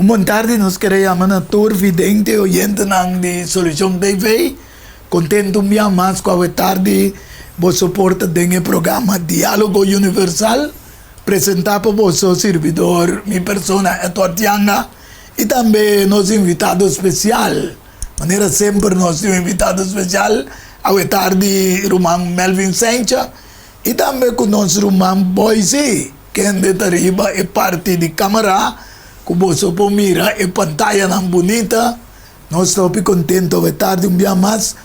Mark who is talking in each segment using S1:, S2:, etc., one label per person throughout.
S1: Un bon tardi nos kere yama na tur vidente y oyentenan di Solucion TV. Contento un bia mas cu awe tardi boso por ta den e programa Dialogo Universal presenta pa boso sirbidor mi persona Edward Yanga y tambe nos invitado special. Manera semper nos tin un invitado special awe tardi ruman Melvin Sencha y tambe cu nos ruman Boysie. Kende ta riba e parti di camara cu boso por mira e pantayanan bunita. Nos ta hopi contento awe tardi un bia mas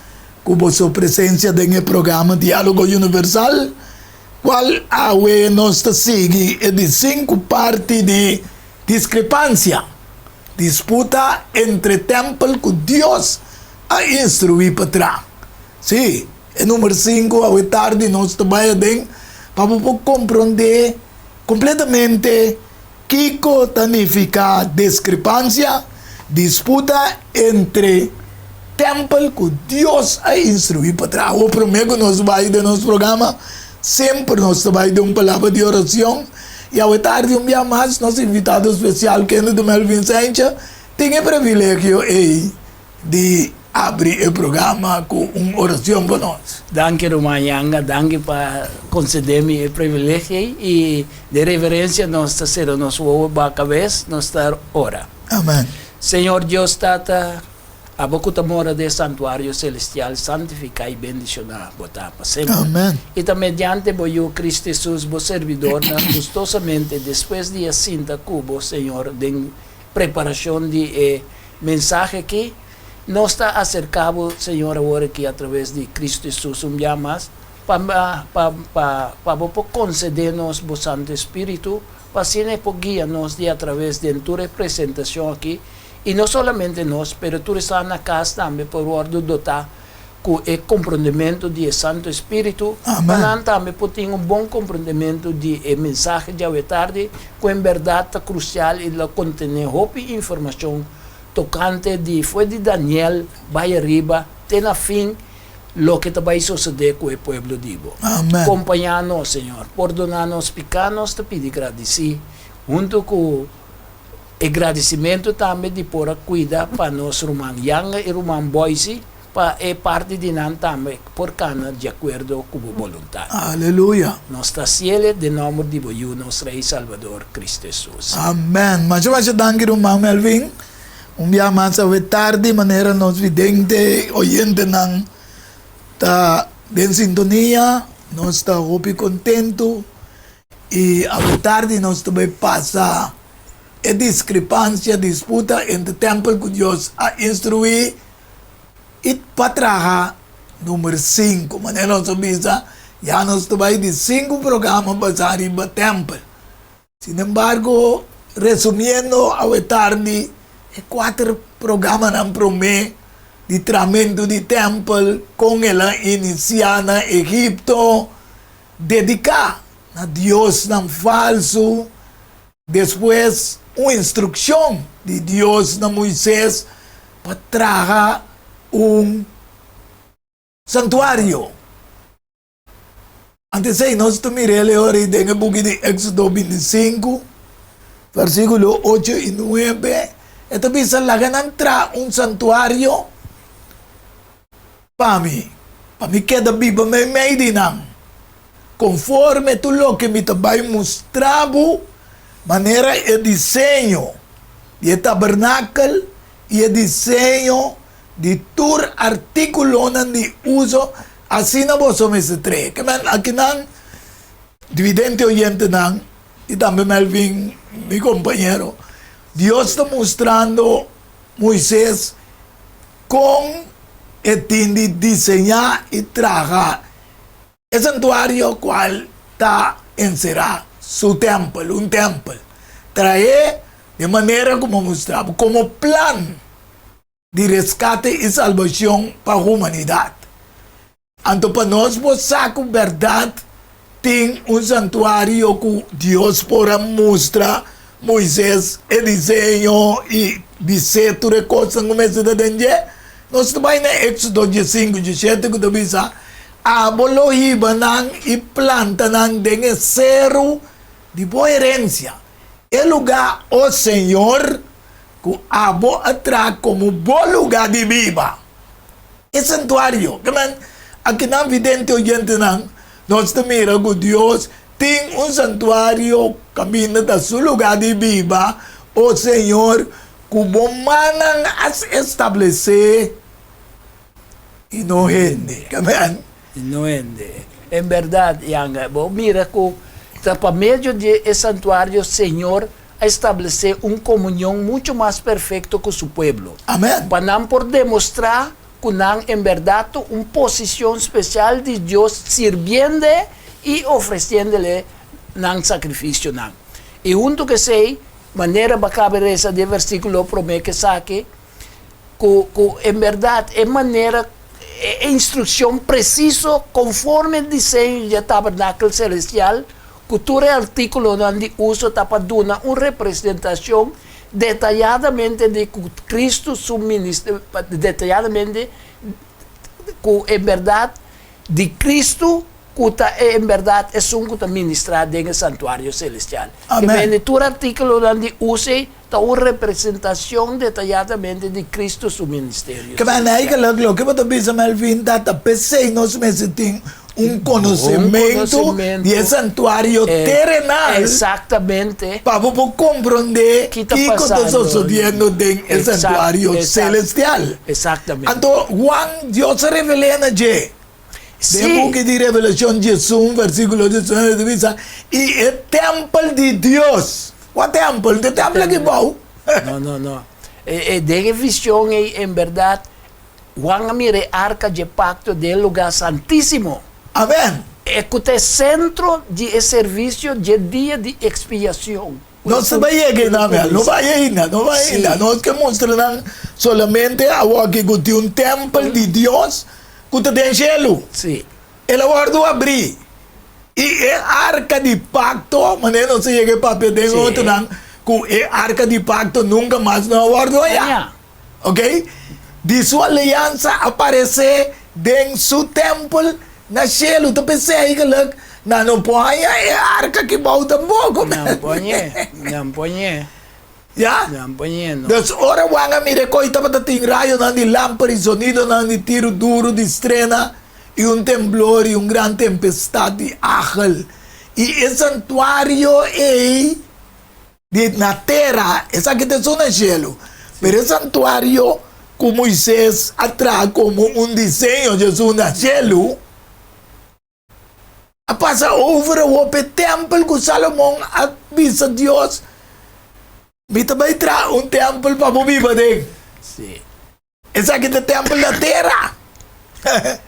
S1: cu boso presencia den e programa Dialogo Universal, cual awe nos ta sigui e di cinco parti di Discrepancia, Disputa entre Tempel cu Dios a instrui pa tra. Sí, e number sinku awe tardi nos ta bai aden pa bo por komprondé kompletamente kiko ta nifiká diskrepansia, disputa entre tèmpel ku Dios a instruí pa traha. Awor promé ku nos bai den nos programa, semper nos ta bai den un palabra di orashon i awe tardi un bia mas nos invitado spesial kende ta Melvin Sencha tin e privilegio ei di abri e programa ku un oracion pa nos.
S2: Danki ruman Yanga, danki pa concede mi e privilegio ei y den reverencia nos ta cera nos wowo ba cabes, nos ta ora.
S1: Amen.
S2: Señor Dios Tata, abo cu ta mora den e santuario celestial, santifica y bendiciona bo ta pa semper.
S1: Amen.
S2: Y ta mediante bo Yu Cristo Jesus, bo servidornan, gustosamente despues di a sinta cu bo, Señor, den preparacion di e Mensahe aki nos ta aserká bo, Señor, awor aki atraves di Kristu Hesus un bia mas, pa pa pa pa bo por konsedé nos bo Santu Espíritu, pa asina e por guia nos di atraves den tur e presentashon aki, i no solamente nos, pero tur esnan na kas tambe por wòrdu dotá ku e komprondementu di e Santu Espíritu, pa nan tambe por tin un bon komprondementu di e mensahe djawe tardi, ku en bèrdat ta krusial i lo kontené hopi informashon tokante di for di Daniel bai ariba te na fin loke ta bai sosodé ku e pueblo di bo. Kompañá nos, Señor. Pordoná nos piká, nos ta pidi gradisí huntu ku E gradisimentu tambe di por a kuida pa nos ruman Yanga i ruman Boysie pa e parti di nan tambe por kana di akuerdo ku bo boluntat.
S1: Aleluya.
S2: Nos ta hasiele den nomber di bo Yu, nos Rei i Salbador, Kristu Hesus.
S1: Amen. Masha masha danki ruman Melvin. Un bia mas awe tardi manera nos vidente oyentenan ta den sintonia nos ta hopi kontentu i awe tardi nos ta bai pasa E diskrepansia, disputa, entre tèmpel ku Dios a instruí i pa traha Number sinku. Manera nos a bisa, ya nos ta bai di sinku programa basá riba tèmpel. Sinembargo, resumiendo awe tardi e kuater programanan promé di tramentu di tèmpel, kon el a inisiá na Egipto, dediká na diosnan falsu, Despues un instrukshon di Dios na Moises pa traha un santuario. Antes esei nos ta mira el e ora ei den e buki di Éksodo bintisinku, versíkulo ocho i nuebe, e ta bisa, Laga nan traha un santuario pa mi, pa mi keda biba meimei di nan. Konforme tur loke mi ta bai mustra bo, manera e diseño di e tabernakel i e diseño di tur artíkulonan di uso, asina boso mester trae. Ke men akinan, dividente oyentenan i tambe Melvin, mi kompañero, Dios ta mustrando Moises kon e tin di diseñá i traha E santuario cual ta encerá su tempel, un tempel, traé den manera cu bo mustra bo como plan di rescate i salbacion pa humanidad. Anto pa nos por sa cu berdad tin un santuario cu Dios por a mustra Moises e diseño i bis'é tur e cosnan cu mester ta den dje, nos ta bai na Éxodo diesinku, dieshete cu ta bisa, Abo lo hiba nan i planta nan den e seru di bo herensia, e lugá, o Señor, ku abo a traha komo bo lugá di biba. E santuario. Ke men, akinan vidente oyentenan, nos ta mira ku Dios tin un santuario kaminda ta su lugá di biba, o Señor, ku bo mannan a establesé i no hende. Ke men?
S2: I no hende. En bèrdat, Yanga, bo mira ku ta pa medio di e santuario Señor a establesé un komunion muchu mas perfekto ku su pueblo.
S1: Amèn.
S2: Pa nan por demostrá ku nan en bèrdat ta un posishon spesial di Dios sirbiend'E i ofresiendele nan sakrifisionan. I huntu ku esei, manera bo a kaba resa den versíkulo promé ku esaki, ku ku en bèrdat e manera, e instrukshon presiso konforme e diseño di e tabernakel selestial ku tur e artíkulonan di uso ta pa duna un representashon detayadamente di ku Kristu su ministerio, detayadamente ku en bèrdat di Kristu ku ta e en bèrdat esun ku ta ministrá den e santuario selestial.
S1: Amen.
S2: Di tur artíkulonan di uso ei ta un representashon detayadamente di Kristu su ministerio
S1: Ke men
S2: selestial.
S1: eigenlijk loke bo ta bisa Melvin ta ta p'esei nos mester tin un konosementu di e santuario terenal.
S2: Exactamente.
S1: Pa bo por komprondé
S2: Ki ta
S1: kiko ta
S2: pasando.
S1: sosodiendo den e santuario selestial.
S2: Exactamente.
S1: Anto Juan, Dios a revel'é na dje.
S2: Sí.
S1: Den buki di Revelashon 11, versíkulo 19 ta bisa, I e tèmpel di Dios. Kua tèmpel? No e tèmpel aki bou.
S2: No, no, no. E, e, den e vision ei, en bèrdat, Juan a mira e arka dje pakto den e lugá santísimo.
S1: Amèn.
S2: E ku ta e sentro di e servisio dje dia di ekspiashon.
S1: Nos ta bai yega einan, mea. No bai ainda, no bai ainda. Nos ke mustra nan solamente awoki ku tin un tèmpel di Dios ku ta den shelu. El a wòrdu abrí. I e arka di pakto, manera nos a yega e papia den otronan, ku e arka di pakto nunka mas no a wòrdu hañá. Ok? Di su aliansa a paresé den su tèmpel na shelu. Ta p'esei eigenlijk nan no por haña e arka aki bou tampoko.
S2: Nan por hañ'é, nan por hañ'é.
S1: Ya?
S2: Nan por hañ'é no.
S1: Dus ora Juan a mira e kos tabata tin rayonan di lamper i zonidonan di tiru duru di strena i un temblor i un gran tempestat di agel. I e santuario ei. Di na tera, esaki ta esun na shelu. Pero e santuario ku Moises a traha komo un diseño di esun na shelu, a pasa over awor pa e tèmpel ku Salomon a bisa Dios, Mi ta bai traha un tèmpel pa bo biba den. Esaki ta tèmpel na tera.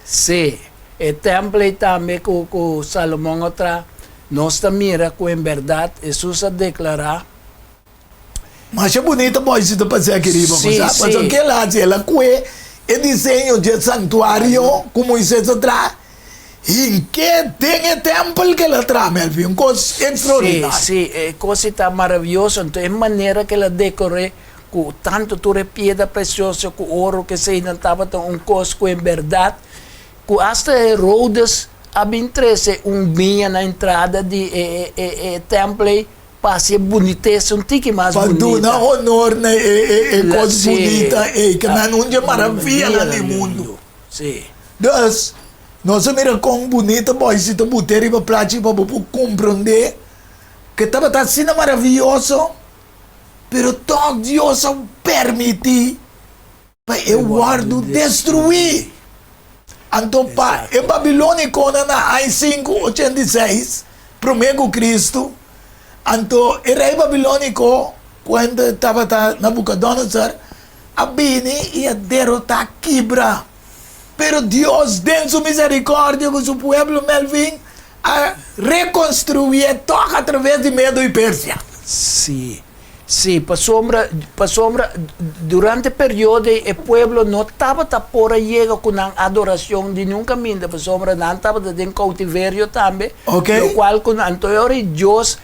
S2: Sí, e tèmpel ei tambe ku ku Salomon a traha, nos ta mira ku en bèrdat Hesus a deklará.
S1: Masha bunita mooi si ta pas'é aki riba,
S2: Sí,
S1: bo sa.
S2: sí.
S1: Pasobra ke el a hasi? El a kue e diseño dje santuario ku Moises a traha, hink'é den e tèmpel ku el a traha, Melvin. Un kos
S2: Sí,
S1: ekstraordinario.
S2: sí, e kos ei ta maravioso. Anto e manera ku el a dekor'é Ku tantu tur e piedra presioso ku oro ku eseinan tabata un kos ku en bèrdat ku asta Herodes a bin trese un biña na entrada di e e tèmpel ei pa hasi e bunitesa un tiki mas
S1: Pa
S2: bunita.
S1: duna honor na e e e kos
S2: Sí.
S1: bunita ei, ke nan un dje maravianan di mundu.
S2: Sí.
S1: Dus, nos a mira kon bunita boisi ta bute riba plachi pa bo por komprondé ke tabata asina maravioso. Pero tòg Dios a permití pa e wòrdu destruí. Anto pa e babilónikonan na aña 586 promé ku Kristu, anto e rei babilóniko, kuende tabata Nabukodonosor, a bini i a derotá, kibra. Pero Dios den su miserikòrdia ku su pueblo, Melvin, A rekonstruié tòg atraves di Medo i Persia.
S2: Sí, sí, pasobra, pasobra durante e periodo ei e pueblo no tabata por a yega ku nan adorashon di niun kaminda, pasobra nan tabata den koutiverio tambe,
S1: Ok.
S2: lokual ku nan, anto e ora ei Dios.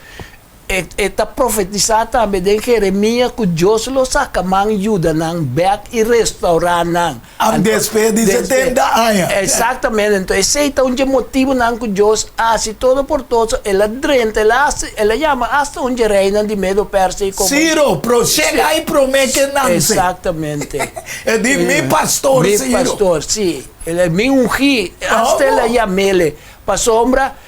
S2: E ta profetisá tambe den Jeremías ku Dios lo saka man yuda nan bèk i restourá nan.
S1: Am despues di setenta aña.
S2: Eksaktamente. Anto esei ta un dje motibunan ku Dios a hasi Todoportoso. El a drenta, el a hasi, el a yama asta un dje reinan di Medo-Persia i komo.
S1: Siro, proshega i promé ke nanse.
S2: Eksaktamente.
S1: E di, Mi pastor, Siro.
S2: Mi pastor, sí. El a, mi ungí, asta el a yam'é. Pasobra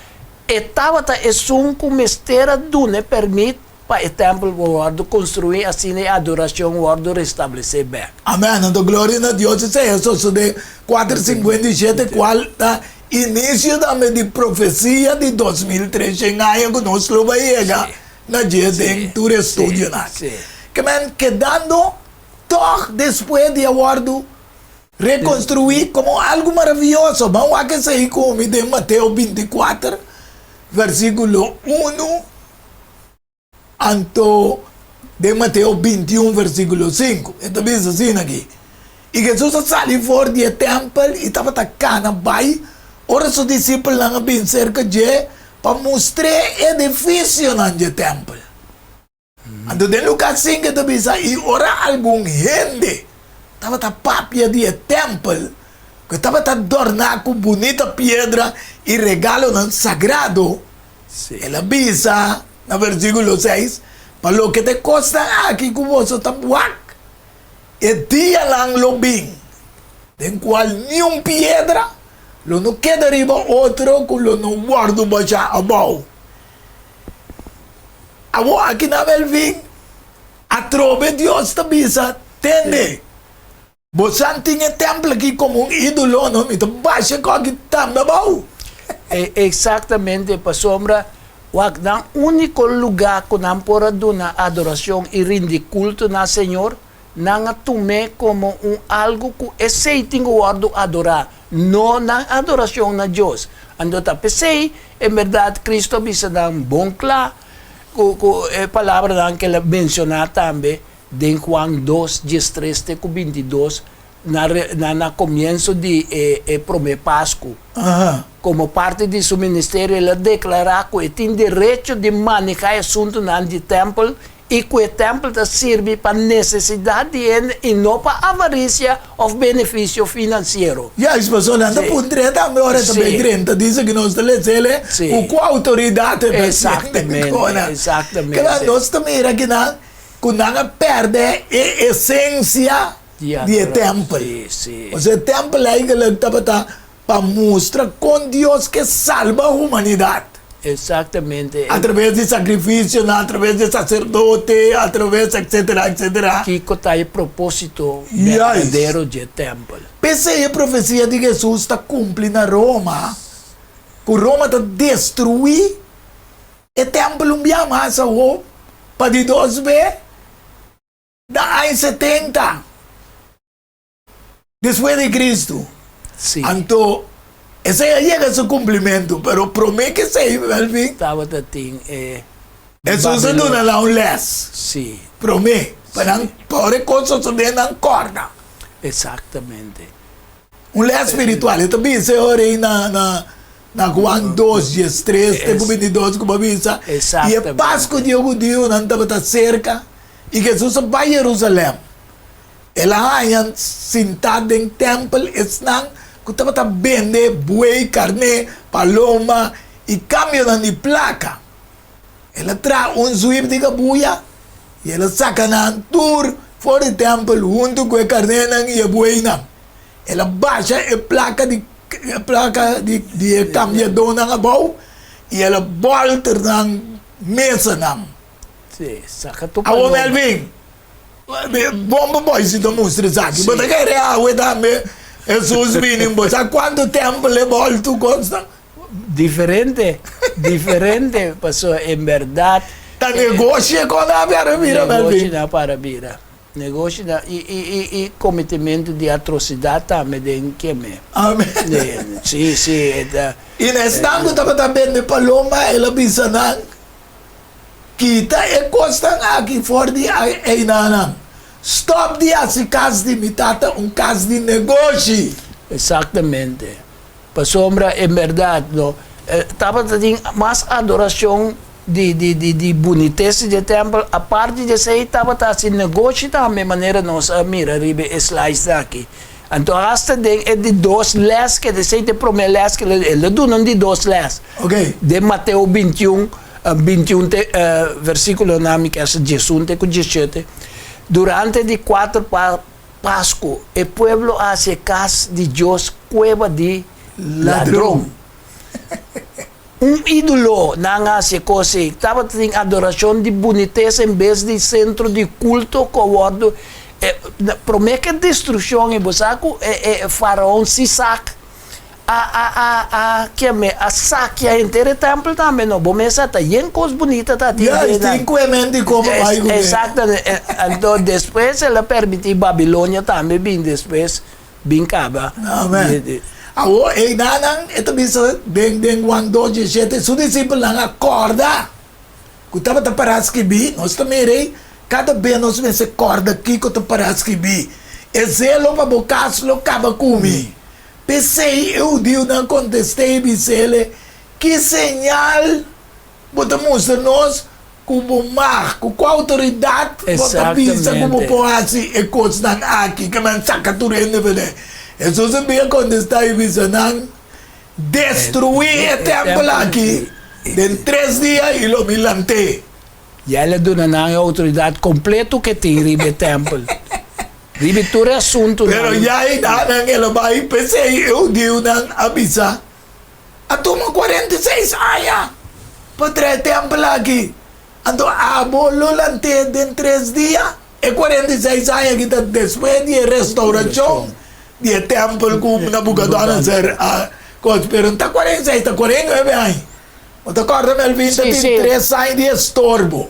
S2: E tabata esun ku mester a duna e pèrmit pa e tèmpel por wòrdu konstruí asina e adorashon wòrdu restablesé bèk.
S1: Amèn. Anto gloria na Dios esei a sosodé 457 kual ta inisio tambe di profesia di 2300 aña ku nos lo bai yega na dje den tur e studionan. Ke men kedando tòg despues di a wòrdu Rekonstruí komo algu maravioso. Ban wak esei ku mi den Mateo 24, versíkulo unu, anto den Mateo 21, versíkulo sinku. E ta bisa asina aki, I Hesus a sali for di e tèmpel i tabata kana bai ora su disipelnan a bin serka dje pa mustr'é e edifisionan dje tèmpel. Anto den Lukas sinku e ta bisa, I ora algun hende tabata papia di e tèmpel ku e tabata dòrná ku bunita piedra i regalonan sagrado, el a bisa na versíkulo seis, Pa loke ta e kosnan aki ku boso ta wak, e dianan lo bin den kual niun piedra lo no keda riba otro ku lo no wòrdu bashá abou. Awor aki na Melvin, atrobe Dios ta bisa, Tende, bosan tin e tempel aki komo un ídolo, no? Mi ta basha e kòki tambe abou.
S2: Eksaktamente, pasobra wak nan úniko lugá ku nan por a duna adorashon i rindi kulto na Señor, nan a tum'é komo un algu ku esei tin ku wòrdu adorá, no nan adorashon na Dios. Anto ta p'esei, en bèrdat, Kristu a bisa nan bon kla ku ku e palabranan ku el a menshoná tambe den Juan dos, diestres te ku bintidos, na na na komienso di e e promé Pasku. Komo parti di su ministerio el a deklará ku e tin derecho di manehá e asuntunan di tèmpel i ku e tèmpel ta sirbi pa nesesidat di hende i no pa avarisia òf benefisio finansiero.
S1: Juist, pasobra nan ta puntr'é tambe ora e ta bay drenta, dice ku nos ta les'é ku kua outoridat e ta hasiendo e kosnan. Kla, nos ta mira kinan ku nan a pèrdè e esensia di e tèmpel. Pasobra e tèmpel eigenlijk tabata pa mustra kon Dios ke salba humanidat.
S2: Exactamente.
S1: A traves di sacrificionan, a traves di sacerdote, a traves etcetera, etcetera.
S2: Kico ta e proposito berdadero dje tempel?
S1: P'esei e profecia di Jesus ta cumpli na Roma, cu Roma ta destrui e tempel un bia mas awo, pa di dos be, na aña 70. Despues di Cristo.
S2: Sí.
S1: Anto, esei a yega su cumplimentu, pero prome cu esei, Melvin.
S2: Tabata tin e.
S1: Hesus a duna nan un les.
S2: Sí.
S1: Prome, pa nan, pa ora e cos sosode nan corda.
S2: Exactamente.
S1: Un les spiritual. E ta bisa e ora ei na, na, na Juan dos, diestres te cu bintidos cu bo a bisa.
S2: Exactamente.
S1: I e Pascu di e hudiunan tabata cerca, i Jesus a bai Jerusalem. El a haña sintá den tèmpel esnan ku tabata bende buey, karné, paloma i kambionan di plaka. El a traha un zuip di kabuya i el a saka nan tur for di tèmpel huntu ku e karnénan i e bueynan. El a basha e plaka di e plaka di di e kambiadónan abou i el a bòlter nan mesanan. Awor Melvin. Bon pa boy si ta mustra esaki. Bo ta kere awe tambe Hesus bini. Bo sa kuantu tempel e boltu kosta?
S2: Diferente, diferente. Pasobra en bèrdat.
S1: Ta negoshi e kon a para bira, Melvin.
S2: Negoshi na para bira. Negoshi na i i i i kometementu di atrosidat tambe den keme.
S1: Amen.
S2: Si, si e ta.
S1: I na esnan ku tabata bende paloma el a bisa nan. Kita e kosnan aki for di einanan. Stòp di hasi kas di mi tata un kas di negoshi.
S2: Exactamente. Pasobra en berdad no tabata tin mas adoracion. di di di di bunitesa di e tèmpel, aparte di esei tabata hasi negoshi tambe manera nos a mira riba e slides aki. Anto hasta den e di dos lès ke esei ta e promé lès ke el a duna un di dos lès. Den Mateo bintiun, bintiun te versíkulonan mi kier sa diesun te ku diesshete, durante di kuater pa Pasku e pueblo a hasi e kas di Dios kueba di ladron. Un ídolo nan a hasi e kos ei. Tabatin adorashon di bunitesa en bes di sentro di kulto ku a wòrdu promé ku e destrukshon ei. Bo sa ku e faraon Sisak a a a a keme a sakia henter e tèmpel tambe no. Bo mes sa ta yen kos bunita ta tin
S1: Ya,
S2: den nan.
S1: tin kuemen di komo bai kuné.
S2: Exactamente. Anto despues el a permití Babilonia tambe bin despues bin kaba.
S1: Amen. Awor einanan e ta bisa den den Juan dos diesshete, su disipelnan a kòrda ku tabata pará skibí, nos ta mira ei, kada be nos mester kòrda kiko ta pará skibí, E zelo pa bo kas lo kaba ku mi. P'esei e hudiunan kontest'é i bis'é, Ki señal bo ta mustra nos Ku bo mag, ku kua outoridat bo ta bisa ku bo por hasi e kosnan aki ke men saka tur hende for den? Hesus a bin a kontestá i bisa nan, Destruí e tèmpel aki den tres dia i lo mi lant'é.
S2: Ya el a duna nan e outoridat kompleto ku e tin riba e tèmpel, riba tur e asuntunan.
S1: Pero ya e danan el a bai, p'esei e hudiunan a bisa, A tuma 46 aña pa traha e tèmpel aki, anto abo lo lant'é den tres dia? E 46 aña aki ta despues di e restaurashon di e tèmpel ku Nabukodonosor a kos, pero no ta 46, ta 49 aña. Bo ta kòrda Melvin ta tin tres aña di estorbo.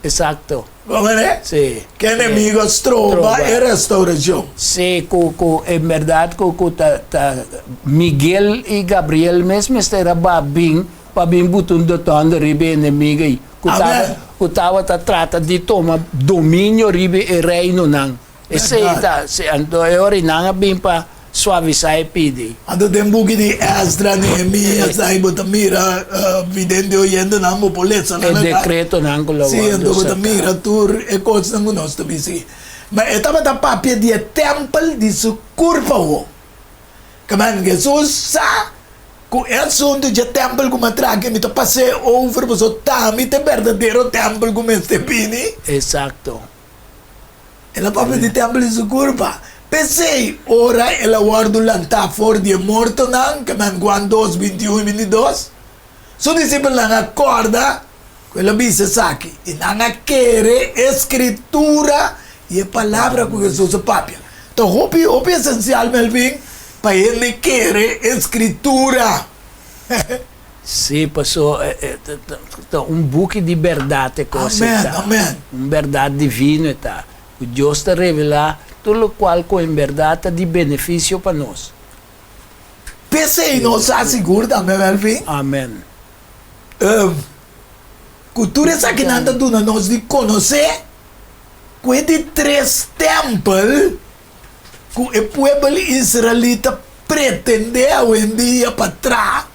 S2: Exacto.
S1: Bo mene?
S2: Sí.
S1: Ke enemigo a stroba e restauracion.
S2: Sí, cu cu en berdad cu cu ta ta Miguel y Gabriel mes mester a ba bin pa bin buta un dotònder riba e enemigo ei cu taba cu tabata trata di tuma dominio riba e reinonan. Esei ta, si, anto e ora nan a bin pa suavisá e pidi.
S1: Anto den buki di Esdra, Nehemias, ai bo ta mira vidente oyentenan bo por lesa nan
S2: E dekretonan ku lo
S1: Si,
S2: wòrdu
S1: anto bo ta
S2: saká.
S1: mira tur e kosnan ku nos ta bisa aki. Ma e tabata papia di e tèmpel di su kurpa awor. Kamen Hesus sa ku e asuntu dje tèmpel ku mi a traha aki mi ta pas'é over pasobra t'ami ta e berdadero tèmpel ku mester bini.
S2: Esakto.
S1: El a papia di tèmpel di su kurpa. P'esei, ora el a wòrdu lantá for di e mortonan, ke men Juan dos, 21 i 22, su disipelnan a kòrda ku el a bisa esaki, i nan a kere e Skritura i e palabra ku Hesus a papia. Ta hopi, hopi esensial, Melvin, pa hende kere e Skritura.
S2: Sí, paso ta un buki di bèrdat e kos ei ta. Un bèrdat divino e ta, ku Dios ta revelá tur lokual ku en bèrdat ta di benefisio pa nos.
S1: P'esei nos sa sigur tambe, Melvin.
S2: Amen.
S1: Ku tur esakinan ta duna nos di konosé ku e di tres tèmpel ku e puebel israelita pretendé awendia pa traha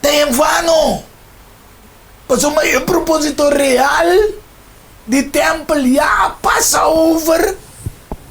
S1: ta en vano, pasobra e propósito real di tèmpel ya a pasa over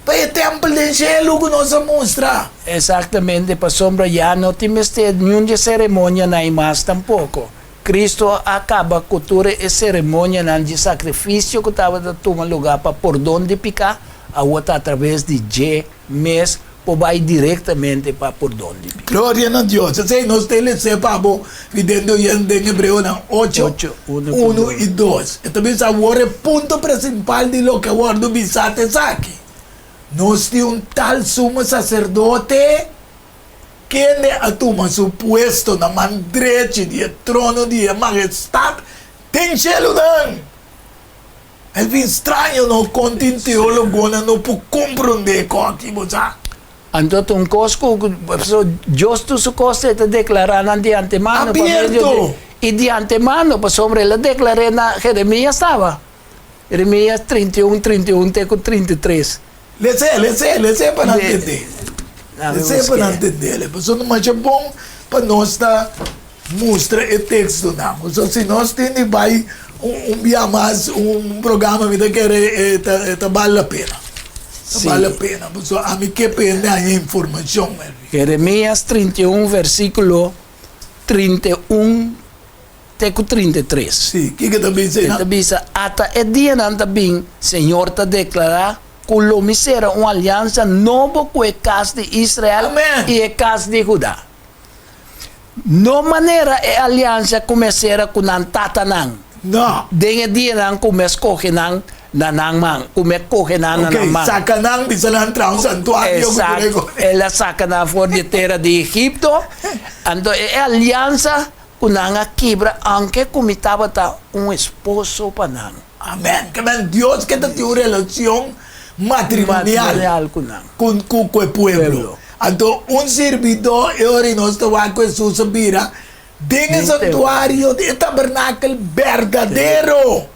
S1: pa e tèmpel den shelu ku nos a mustra.
S2: Exactamente, pasobra ya no tin mester niun di e seremonianan ei mas tampoko. Cristo a kaba ku tur e seremonianan di sakrifisio ku tabata tuma lugá pa pordon di piká, awor ta atraves di dje mes por bai direktamente pa pordon di piká.
S1: Gloria na Dios! Esei nos ta les'é pa bo vidente oyente den Hebreonan ocho, unu i dos. E ta bisa awor e punto presimpal di loke a wòrdu bisá ta esaki, Nos tin un tal sumo saserdote kende a tuma su puesto na man drechi di e trono di e Mahestat den shelunan. Es bin straño no kon tin teologonan no por komprondé e kos aki, bo sa.
S2: Anto ta un kos ku Dios tur su kos e ta deklará nan di antemano pa medio di
S1: Abierto!
S2: i di antemano pasobra el a deklar'é na Jeremias taba, Jeremias 31, 31 te ku 33.
S1: Les'é, les'é, les'é pa nan tendé. Les'é pa nan tendé. Pasobra masha bon pa nos ta. Mustra e tekstonan. So si nos tin di bai un bia mas un programa mi ta kere e ta e ta bal la pena. Ta bal la pena pasobra ami ke pende haña informashon Melvin.
S2: Jeremias 31 versíkulo 31 te ku 33.
S1: Si, kiko ta bisa
S2: einan? E ta bisa, Ata e dianan ta bin, Señor ta deklará, ku lo mi sera un aliansa nobo ku e kas di Israel i e kas di Huda. No manera e aliansa ku mi a sera ku nan tatanan.
S1: No.
S2: Den e dianan ku mi a skohe nan na nan man, ku mi a kohe nan na nan man.
S1: Oké, saka nan, bisa nan traha un santuario ku tur e
S2: Exacto. El a saka nan for di e tera di Egipto. Anto e aliansa ku nan a kibra, aunke ku mi tabata un esposo pa nan.
S1: Amen. Ke men Dios ke ta tin un relacion matrimonial.
S2: Matrimonial ku nan.
S1: Ku ku ku e pueblo. Anto un sirbidó e ora i nos ta wak ku Hesus a bira den e santuario di e tabernakel berdadero,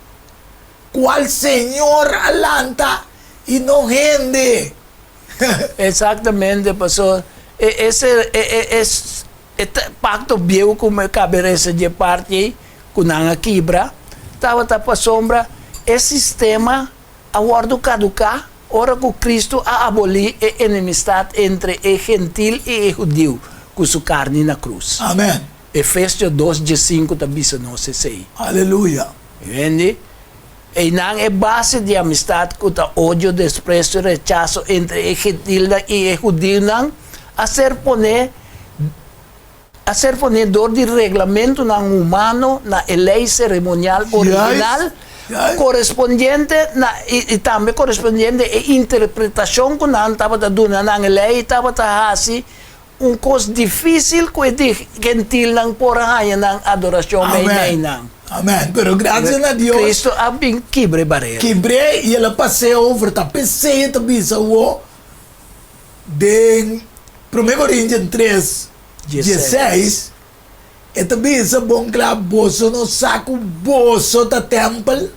S1: kual Señor a lanta i no hende.
S2: Exactamente, pasobra e e e e E pakto bieu ku mi kabe resa dje parti ei ku nan a kibra tabata pasobra e sistema a wòrdu kaduká ora ku Kristu a abolí e enemistat entre e gentil i e hudiu ku su karni na krus.
S1: Amen.
S2: Efesio dos diesinku ta bisa nos esei.
S1: Aleluya.
S2: Hende, einan e base di amistat ku ta odio, despresio, rechaso entre e gentilnan i e hudiunan a ser poné a ser poné dor di reglamentunan humano na e lei seremonial original korespondiente na i tambe korespondiente e interpretashon ku nan tabata duna nan e lei tabata hasi un kos difísil ku e di gentilnan por a haña nan adorashon meimei nan.
S1: Amen. Pero gracias na Dios.
S2: Cristo a bin kibra e barera.
S1: Kibr'é i el a pas'é over. Ta p'esei e ta bisa awor den Promé Korintian tres, dieseis, e ta bisa bon kla, Boso no sa ku boso ta tèmpel?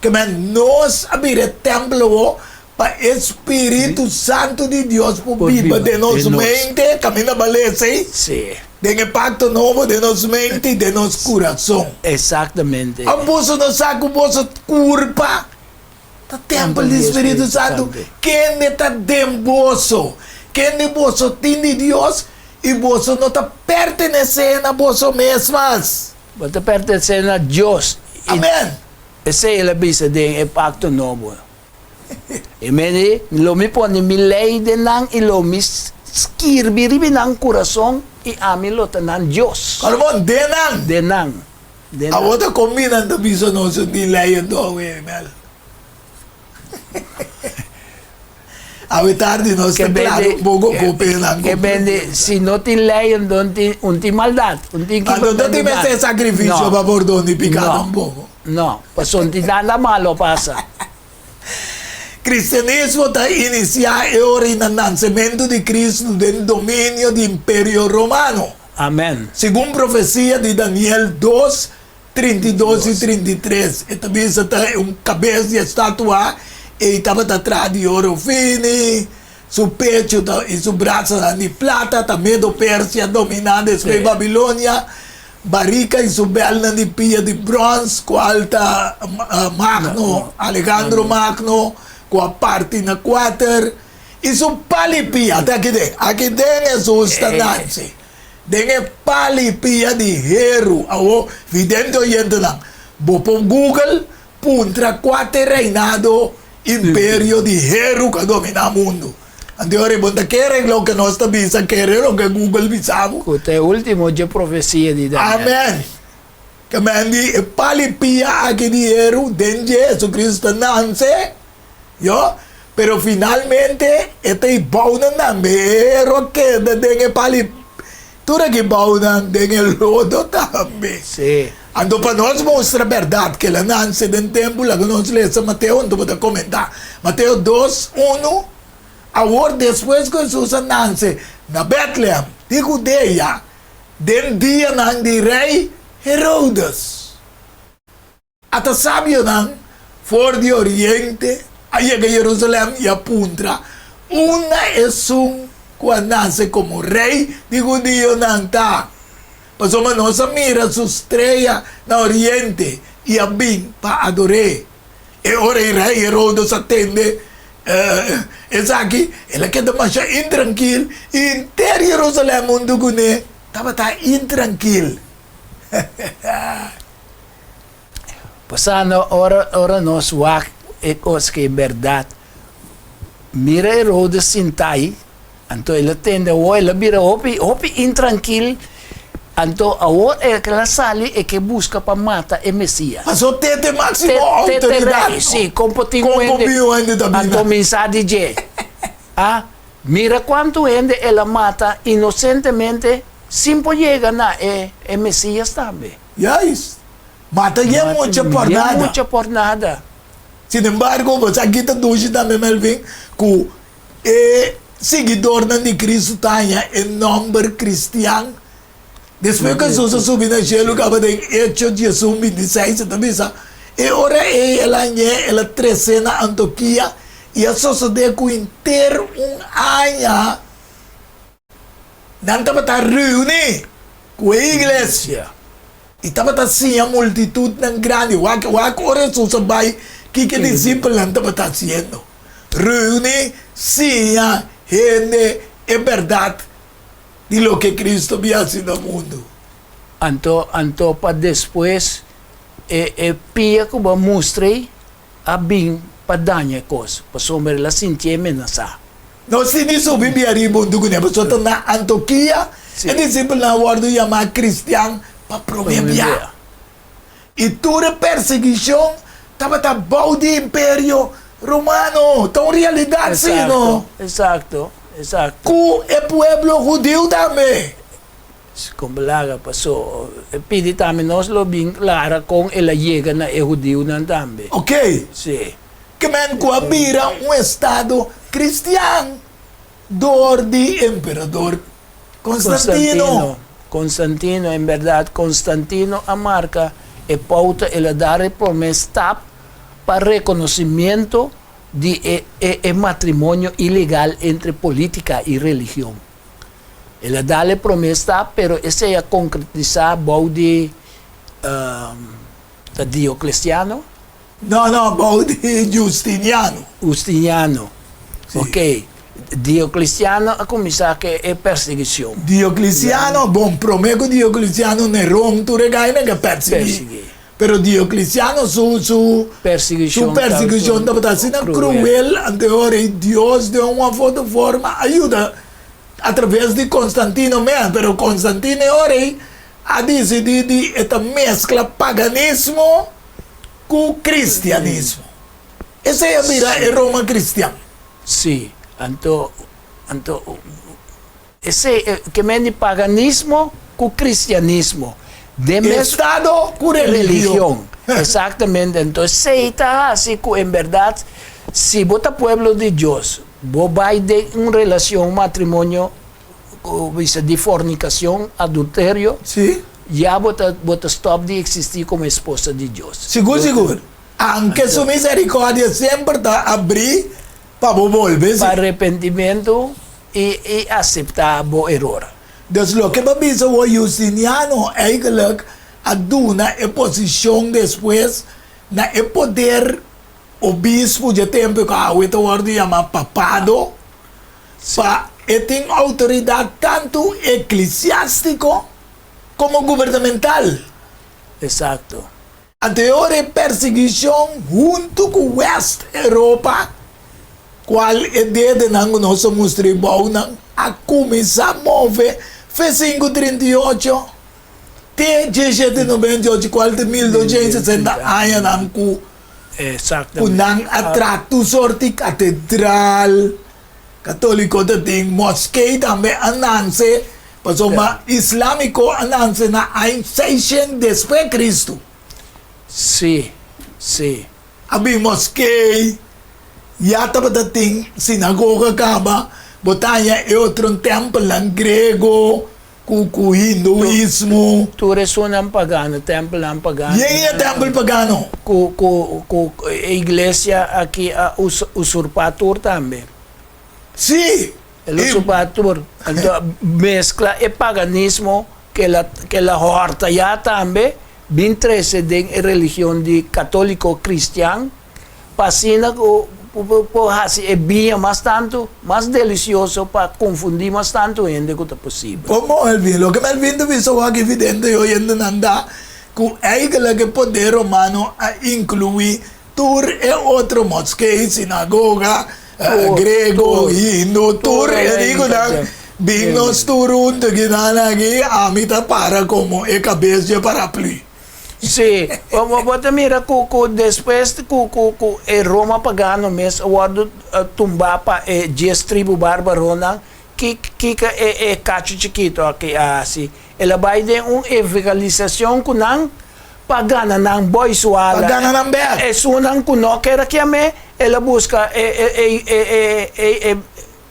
S1: Ke men nos a bira e tèmpel awor pa e Spiritu Santu di Dios por biba den nos mente, kaminda bal esei? Den e pakto nobo, den nos mente i den nos kurason.
S2: Exactamente.
S1: Òf boso no sa ku boso kurpa ta tèmpel di Spiritu Santu, kende ta den boso, kende boso tin di Dios, i boso no ta pertenesé na boso mes mas.
S2: Bo ta pertenesé na Dios.
S1: Amen.
S2: Esei el a bisa den e pakto nobo. E mende, Lo mi pone mi lei den nan i lo mi skirbi riba nan kurason i ami lo ta nan Dios.
S1: Kalmon, den nan.
S2: Den nan. Den nan.
S1: Awor ta kon mi nan ta bisa nos un tin lei anto awe, Mel? Awe tardi nos ta klaro un poko kon pe nan.
S2: Ke bende, si no tin lei anto un tin maldat. Un tin
S1: Anto no tin mester sakrifisio pa pordon di piká tampoko.
S2: No, pasobra un tin nada malo pasa.
S1: Cristianismo ta inisiá e ora i na nansementu di Cristo den dominio di Imperio Romano.
S2: Amen.
S1: Segun profesia di Daniel dos, 32 i 33, e ta bisa ta un kabes di e statua ei tabata traha di oro fini, su pechu ta i su brasanan di plata, ta Medo-Persia dominá despues Babilonia. Barika i su bèlnan di pia di bròns, kual ta Magno, Alejandro Magno, ku a parti na kuater, i su pal i pia, ta aki den, aki den Hesus ta nanse, den e pal i pia di heru. Awor, vidente oyentenan, bo por Google, puntra kua ta e reinado imperio di heru ku a dominá mundu. Anto ora bo ta kere loke nos ta bisa, kere loke Google bisa bo.
S2: Ku ta e último dje profesia di Daniel.
S1: Amen. Ke men di e pal i pia aki di heru den dje Jesucristo ta nanse, yo, pero finalmente e ta i bounan tambe. E heru a keda den e pal i tur aki bounan den e lodo tambe.
S2: Sí.
S1: Anto pa nos mustra bèrdat ke el a nanse den tempu, laga nos lesa Mateo, anto bo ta komentá. Mateo dos, unu, Awor despues ku Hesus a nanse na Bètlehèm di Hudea, den dianan di rei Herodes, ata sabionan for di oriente a yega Jerusalèm i a puntra, Unda esun ku a nase komo rei di hudionan ta? Pasobra nos a mira su strea na oriente i a bin pa ador'é. E ora ei rei Herodes a tende esaki, el a keda masha intrankil, i henter Jerusalèm huntu kuné tabata intrankil.
S2: Pasando ora ora nos wak e kos ki bèrdat, mira Herodes sintá ei, anto el a tende awor el a bira hopi hopi intrankil, anto awor el a sali e ke buska pa mata e Mesias.
S1: Paso te te máksimo
S2: Te te
S1: outoridat
S2: rei, si, kon por tin
S1: Kon
S2: un
S1: por
S2: hende
S1: bin un hende ta bina?
S2: anto minsa di dje. A Mira kuantu hende el a mata inosentemente sin por yega na e e Mesias tambe.
S1: Juist. Mata yen mucha por
S2: Yen
S1: nada.
S2: mucha por nada.
S1: Sin embargo, bo sa ki ta dushi tambe, Melvin, ku e siguidornan di Cristo ta haña e nòmber kristian. Despues ku Hesus a subi na shelu kaba den Echo diesun bintiseis e ta bisa, E ora ei el a hañ'é, el a tres'é na Antokia, i a sosodé ku henter un aña Nan tabata reuní ku e iglesia i tabata siña multitutnan grandi. Wak, wak ora Hesus a bai, kiko e disipelnan tabata hasiendo? Reuní, siña hende e bèrdat di loke Kristu a bin hasi na mundu.
S2: Anto, anto pa despues e, e pia ku bo a mustra ei a bin pa daña e kos, pasobra el a sintié menasá.
S1: Nos tin di subi bia riba huntu kuné, pasobra ta na Antokia e disipelnan a wòrdu yamá kristian pa promé bia. I tur e persiguishon tabata bou di Imperio Romano. Ta un realidat si, no?
S2: Esakto, esakto.
S1: Ku e pueblo hudiu tambe.
S2: Kon balaga pasó. E pidi tambe nos lo bin klara kon el a yega na e hudiunan tambe.
S1: Oké.
S2: Sí.
S1: Ke men ku a bira un estado kristian dor di emperador Konstantino.
S2: Konstantino, en bèrdat Konstantino a marka e pouta, el a dar e promé stap pa rekonosimiento di e e matrimonio ilegal entre polítika i religion. El a dal e promé stap, pero esei a konkretisá bou di ta Diocleciano.
S1: No, no, bou di Justiniano.
S2: Justiniano, ok. Diocleciano a kuminsá ku e persiguishon.
S1: Diocleciano, bon, promé ku Diocleciano, Neron tur e gainan ke persiguí. Pero Diocleciano su su
S2: Persiguishon
S1: su persiguishon tabata asina kruel, anto e ora ei Dios den un of otro forma a yuda a traves di Constantino mes, pero Constantino e ora ei a disidí di e ta meskla paganismo ku kristianismo. Esei a bira e Roma kristian.
S2: Sí, anto anto Esei ke men di paganismo ku kristianismo. Den mes.
S1: Estado ku religion.
S2: Exactamente. Enton esei ta hasi ku en bèrdat si bo ta pueblo di Dios, bo bai den un relacion matrimonio ku bisa di fornicacion, adulterio,
S1: Sí.
S2: ya bo ta bo ta stòp di eksistí komo esposa di Dios.
S1: Sigur sigur. Anke su misericordia semper ta abrí pa bo bolbe, sí.
S2: Pa arepentimentu i i aseptá bo eror.
S1: Dus loke bo bisa wou Justiniano eigenlijk a duna e posishon despues na e poder obispo dje tempu ku awe ta wòrdu yamá papado, pa e tin outoridat tantu eklesiástiko komo gubernamental.
S2: Esakto.
S1: Anto e ora e persiguishon huntu ku West Europa, kual e dedenan ku nos a mustra ei bounan, a kuminsá move fe sinku trinta i ocho te diesshete noventa i ocho, kual ta mil doshent sesenta añanan ku ku nan a traha tur sorti katedral, katoliko ta tin, moskee tambe a nanse. Pasobra islámiko a nanse na aña seishent despues Kristu.
S2: Sí, sí.
S1: A bin moskee, ya tabata tin sinagoga kaba, bo ta haña e otro tèmpelnan grego ku ku hinduismo.
S2: Tur esunnan pagano, tèmpelnan pagano.
S1: Yen e tèmpel pagano?
S2: Ku ku ku e iglesia aki a usurpá tur tambe.
S1: Sí.
S2: E lo supa tur. Anto meskla e paganismo ku el a ku el a hòrta ya tambe bin trese den e religion di katóliko kristian pa asina ku por hasi e biña mas tantu mas delisioso pa konfundí mas tantu hende ku ta posibel.
S1: Komo Melvin? Loke Melvin ta bisa wak evidente i oyentenan ta ku eigelijk e poder romano a inkluí tur e otro moskee, sinagoga, grego, hindu, tur e rikunan bin nos tur huntu kinan aki, ami ta para komo e kabes dje paraplü.
S2: Sí, bo ta mira ku ku despues ku ku ku e Roma pagano mes a wòrdu tumbá pa e dies tribu bárbaronan, ki kiko e e kachu chikitu aki a hasi? El a bai den un evangelisacion cu nan pa gana nan boy su ala.
S1: Pa gana nan bek.
S2: Esunnan cu no kier a kiam'é, el a busca e e e e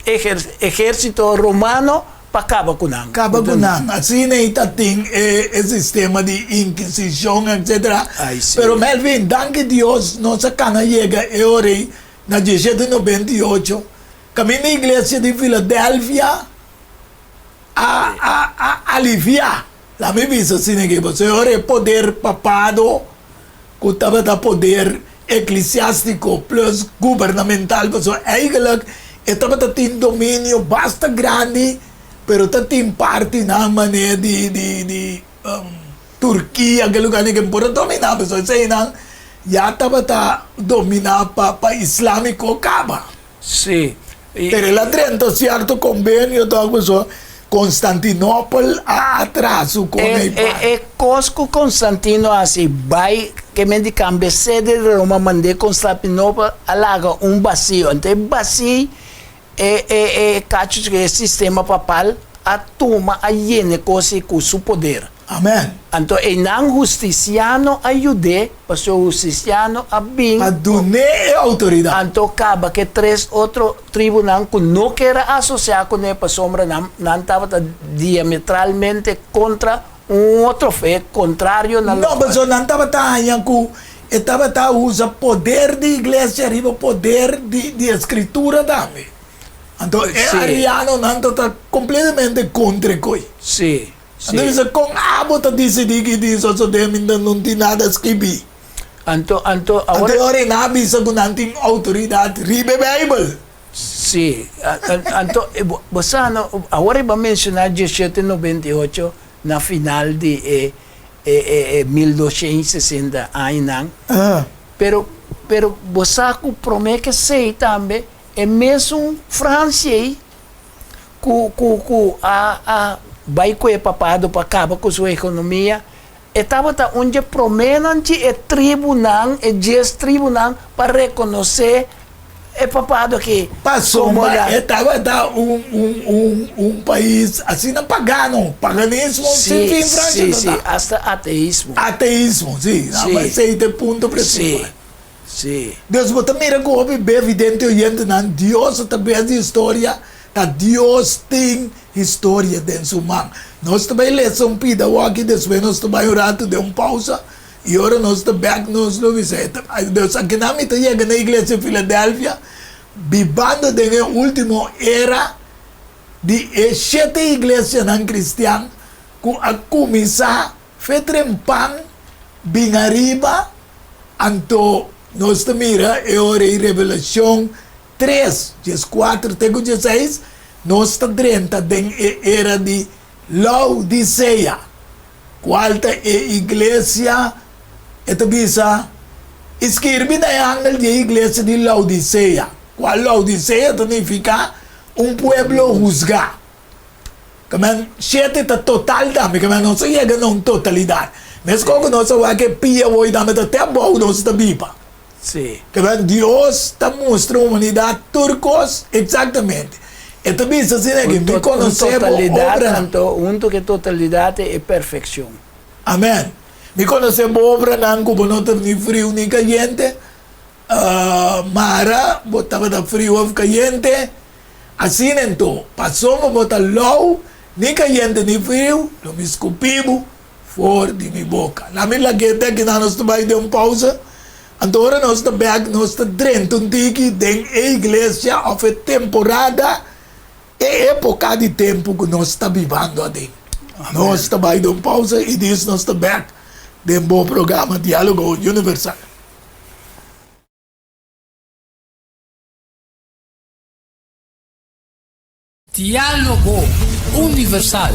S2: e ehercito romano pa caba cu nan.
S1: Caba cu nan. Asina ei ta tin e e sistema di inkisicion etcetera.
S2: Ay si.
S1: Pero Melvin, danki Dios nos a cana yega e ora ei na diesshete noventa i ocho, caminda iglesia di Philadelphia, a a a aliviá. Laat mi bisa asina aki, pasobra ora e poder papado ku tabata poder eklesiástiko plus gubernamental, pasobra eigentlik e tabata tin dominio basta grandi, pero ta tin partinan manera di di di Turkia, ke lugar ke por a dominá, pasobra eseinan ya tabata dominá pa pa islámiko kaba.
S2: Sí.
S1: Pero el a drenta cierto convenio toch pasobra Constantinopel a atraso con
S2: E,
S1: e
S2: e, e cos cu Constantino a haci bai ke men di cambia sede di Roma mand'é Constantinopel a laga un bacio. Anto e baci e, e, e cacho e sistema papal a tuma a yena e cos ei cu su poder.
S1: Amen.
S2: Anto einan hustisiano a yud'é, pasobra hustisiano a bin.
S1: Pa dun'é e outoridat.
S2: Anto kaba ku e tres otro tribunan ku no ker a asosiá kuné, pasobra nan nan tabata diametralmente kontra un otro fe, kontrario na
S1: No,
S2: lokual.
S1: pasobra nan tabata haña ku e tabata usa poder di iglesia riba poder di di e Skritura tambe. Anto e arianonan tabata kompletamente kontra e koi.
S2: Sí.
S1: Anto bisa, Kon abo ta disidí ki tin sosodé mientras no tin nada skibí?
S2: Anto, anto, awor.
S1: Anto e ora nan a bisa ku nan tin outoridat riba e Beibel.
S2: Sí. Anto, bo sa no, awor e bo a menshoná diesshete nobenta i ocho na final di e e e 1260 añanan. Pero, pero bo sa ku promé ke esei tambe e mesun Fransia ei ku ku ku a a bai ku e papado pa kaba ku su ekonomia, e tabata un dje proménan dje e tribunan, e dies tribunan, pa rekonosé e papado aki komo
S1: Pasobra
S2: la.
S1: e tabata un un un un pais asina pagano, paganismo sin
S2: Sí,
S1: fin Francia
S2: sí,
S1: ta
S2: sí,
S1: ta.
S2: asta ateismo.
S1: Ateismo, sí,
S2: Sí.
S1: esei ta e punto principal.
S2: Sí, sí.
S1: Dus bo ta mira ku hopi be vidente oyentenan, Dios a trabes di historia, ta Dios tin historia den su man. Nos ta bai lesa un pida awor aki, despues nos ta bai un ratu den un pausa, i ora nos ta bek nos lo bisa e ta Dus akinan mi ta yega na iglesia Filadelfia, bibando den e ultimo era di e shete iglesianan kristian ku a kuminsá fe trempan bin ariba. Anto nos ta mira e ora ei Revelashon tres, dieskuater te ku dieseis, nos ta drenta den e era di Laodisea, kual ta e iglesia, e ta bisa, I skirbi na e angel di e iglesia di Laodisea, kual Laodisea ta nifiká un pueblo husgá. Kamen shete ta total tambe, kamen nos a yega na un totalidat. Meskos ku nos a wak e pia woi tambe ta te abou nos ta biba.
S2: Sí.
S1: Kamen Dios ta mustra humanidat tur kos eksaktamente. E ta bisa asina ki mi konosé bo obranan.
S2: Anto huntu ku e totalidat e perfekshon.
S1: Amen. Mi konosé bo obranan ku bo no ta ni friu ni kayente. Mara bo tabata friu òf kayente. Asina enton, pasobra bo ta lou, ni kayente ni friu, lo mi skupi bo for di mi boka. Na mi lag'é te akinan nos ta bai den un pausa, anto ora nos ta bèk nos ta drenta un tiki den e iglesia òf e temporada, e époka di tempu ku nos ta bibando aden. Nos ta bai den un pausa i dis nos ta bek den bo programa Dialogo Universal.
S3: Diálogo Universal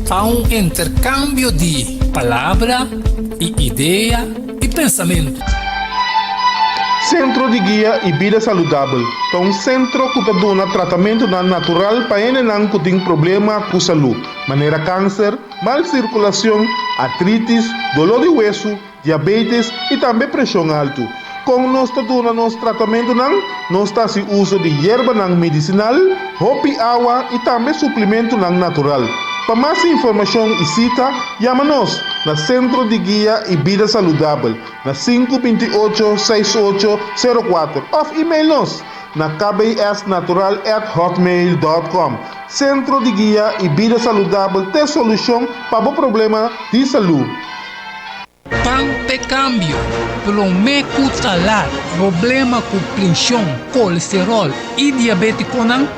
S3: ta un interkambio di palabra i idea i pensamentu.
S4: Sentro di Guia i Bida Saludabel ta un sentro ku ta duna tratamentunan natural pa hendenan ku tin problema ku salú, manera kanser, mal sirkulashon, artritis, doló di wesu, diabetes i tambe preshon altu. Kon nos ta duna nos tratamentunan? Nos ta hasi uso di yerbanan medisinal, hopi awa i tambe suplimentunan natural. Pa mas informashon i sita, yama nos na Sentro di Guia i Bida Saludabel na 528 68 04 òf email nos na kbsnatural@hotmail.com. Sentro di Guia i Bida Saludabel t'e solushon pa bo problema di salú.
S3: Pan p'e kambio, promé ku ta lat, problema ku prenshon, kolesteròl i diabétikonan,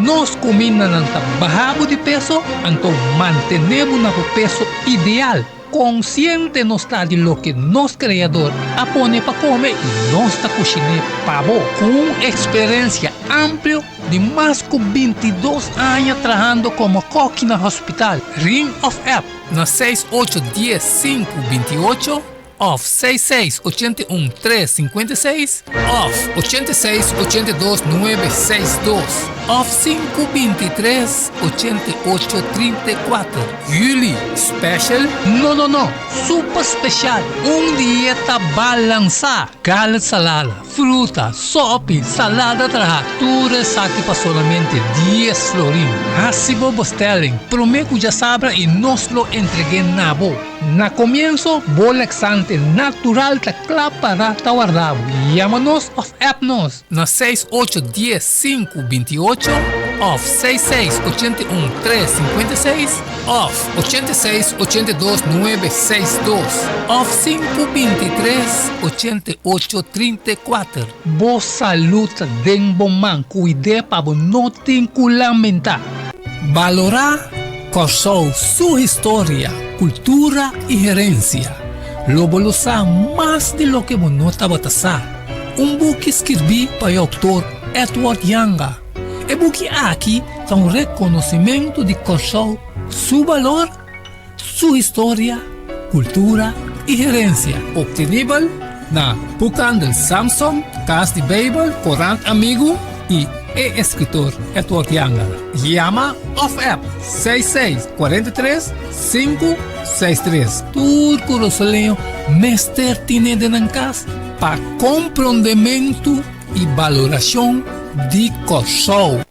S3: nos kumindanan ta baha bo di peso, anto mantené bo na bo peso ideal. Konsiente nos ta di loke nos Kreador a pone pa kome i nos ta kushiné pa bo. Ku un eksperensia amplio di mas ku bintidos aña trahando komo kòki na hospital, ring òf app. Na seis ocho dies sinku binti ocho òf seis seis 81 tres 56 òf 86 82 nuebe seis dos òf sinku 23 88 34. Juli special? No no no! Super special! Un dieta balansá! Garlic salada, fruta, sopi, salada traha, tur esaki pa solamente dies florin. Hasi bo bestelling prome ku djasabra i nos lo entreg'é na bo. Na komienso, bo laxante natural ta kla para ta warda bo. Yama nos òf app nos na seis ocho dies sinku 28 òf seis seis 81 tres 56. Òf 86 82 nuebe seis dos òf sinku 23 88 34. Bo salud ta den bo man, kuid'é pa bo no tin ku lamentá. Balorá Kòrsou su historia, kultura i herensia. Lo bo lo sa mas di loke bo no tabata sa. Un buki skirbí pa e outor Edward Janga. E buki aki ta un rekonosimentu di Kòrsou su balor, su historia, kultura i herensia. Optenibel na Boekhandel Samson, Kas di Beibel, Korant Amigu i e eskritor Edward Janga. Yama òf app 66 43 563. Tur kurasoleño mester tine den nan kas pa komprondementu i balorashon di Kòrsou.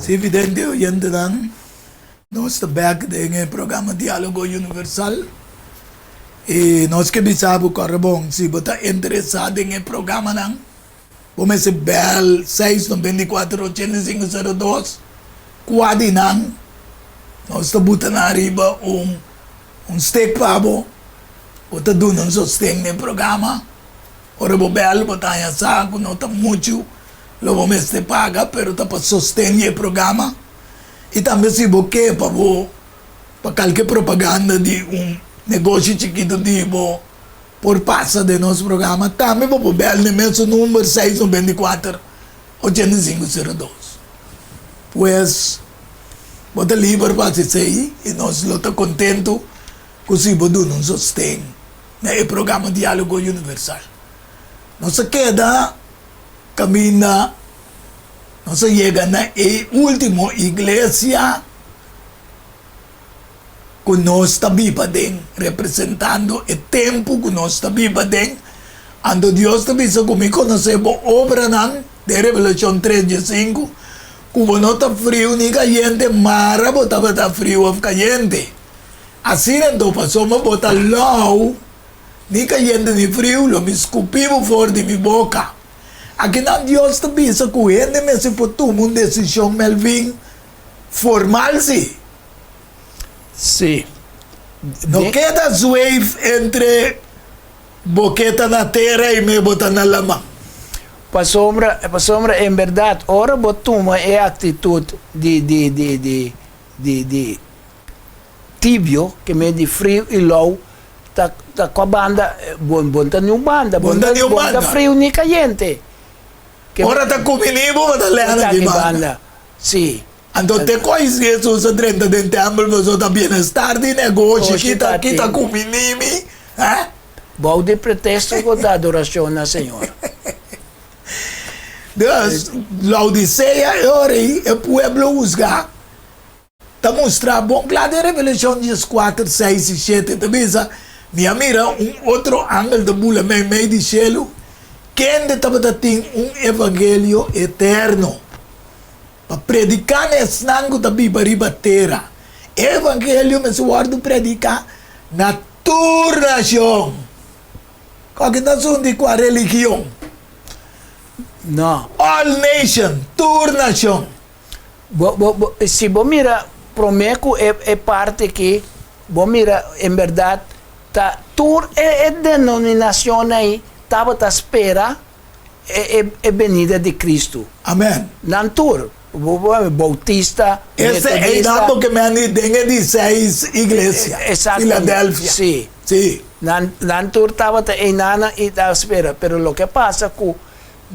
S1: Si vidente oyentenan, nos ta bek den e programa Dialogo Universal i nos ke bisa bo kòrda bon si bo ta interesá den e programanan. Bo mester bel seis 94 85 02 kua di nan nos ta buta nan ariba un un stek pa bo, bo ta duna un sosten den programa. Ora bo bel bo ta haña sa ku no ta muchu lo bo mester paga pero ta pa sosten di e programa i tambe si bo ke pa bo pa kalke propaganda di un negoshi chikitu di bo. Por pasa den nos programa tambe bo por bel den mesun number seis 94 85 02. Pues bo ta liber pa hasi esei i nos lo ta kontentu ku si bo duna un sosten na e programa Dialogo Universal. Nos a keda kaminda nos a yega na e ultimo iglesia. Ku nos ta biba den, representando e tempu ku nos ta biba den. Anto Dios ta bisa ku mi konosé bo obranan, den Revelashon tres diesinku, ku bo no ta friu ni kayente, mara bo tabata friu òf kayente. Asina anto, pasobra bo ta lou, ni kayente ni friu, lo mi skupí bo for di mi boka. Akinan Dios ta bisa ku hende mester por tuma un desishon, Melvin, formal si.
S2: Sí.
S1: No keda zweef entre. Bo ke ta na tera i me bo ta na laman.
S2: Pasobra, pasobra en bèrdat ora bo tuma e aktitut di, di, di, di, di, di tibio, ke men di friu i lou, ta, ta kua banda, bo, bo no ta niun banda, bo
S1: Bo no ta niun
S2: bo no ta
S1: banda.
S2: friu ni kayente. Ke
S1: Ora ta kumini bo, bo ta
S2: bo
S1: lèna
S2: ta
S1: di
S2: ki
S1: banda.
S2: banda, si.
S1: Anto te ku Jesus a drenta den tèmpel pasobra ta bienestar di negoshi
S2: Goshi
S1: kita
S2: ta
S1: kita
S2: tin.
S1: kumini mi, eh?
S2: Bou di pretesto ku ta adorashon na Señor.
S1: Dus, Laodisea e ora ei, e pueblo husgá, ta mustra bon kla den Revelashon dieskuater, seis i shete, ta bisa, Mi a mira un otro angel ta bula meimei di shelu, kende tabata tin un evangelio eterno, pa prediká na esnan ku ta biba riba tera. E evangelio mester wòrdu prediká na Tur nashon. Kòke ta asun di kua religion?
S2: No.
S1: All nation, tur nashon.
S2: Bo, bo, bo, si bo mira promé ku e, e parti aki, bo mira en bèrdat ta tur e, e denominashonnan ei tabata spera e, e, e benida di Kristu.
S1: Amen.
S2: Nan tur. Bautista,
S1: Ese
S2: Metodista.
S1: einan bo ke men di den e di seis iglesia,
S2: Exactamente,
S1: Filadelfia.
S2: si.
S1: Si.
S2: Nan, nan tur tabata einanan i ta spera. Pero loke a pasa ku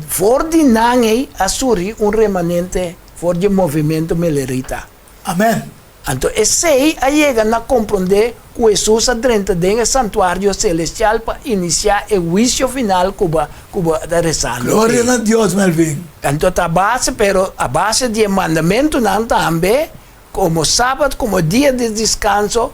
S2: for di nan ei a surgi un remanente for di e movimento Milerita.
S1: Amen.
S2: Anto esei a yega na komprondé ku Hesus a drenta den e santuario selestial pa inisiá e huisio final ku bo ku bo ta resando
S1: Gloria
S2: ei.
S1: na Dios, Melvin.
S2: Anto ta base, pero a base di e mandamentunan tambe, komo Sabat komo dia di diskanso,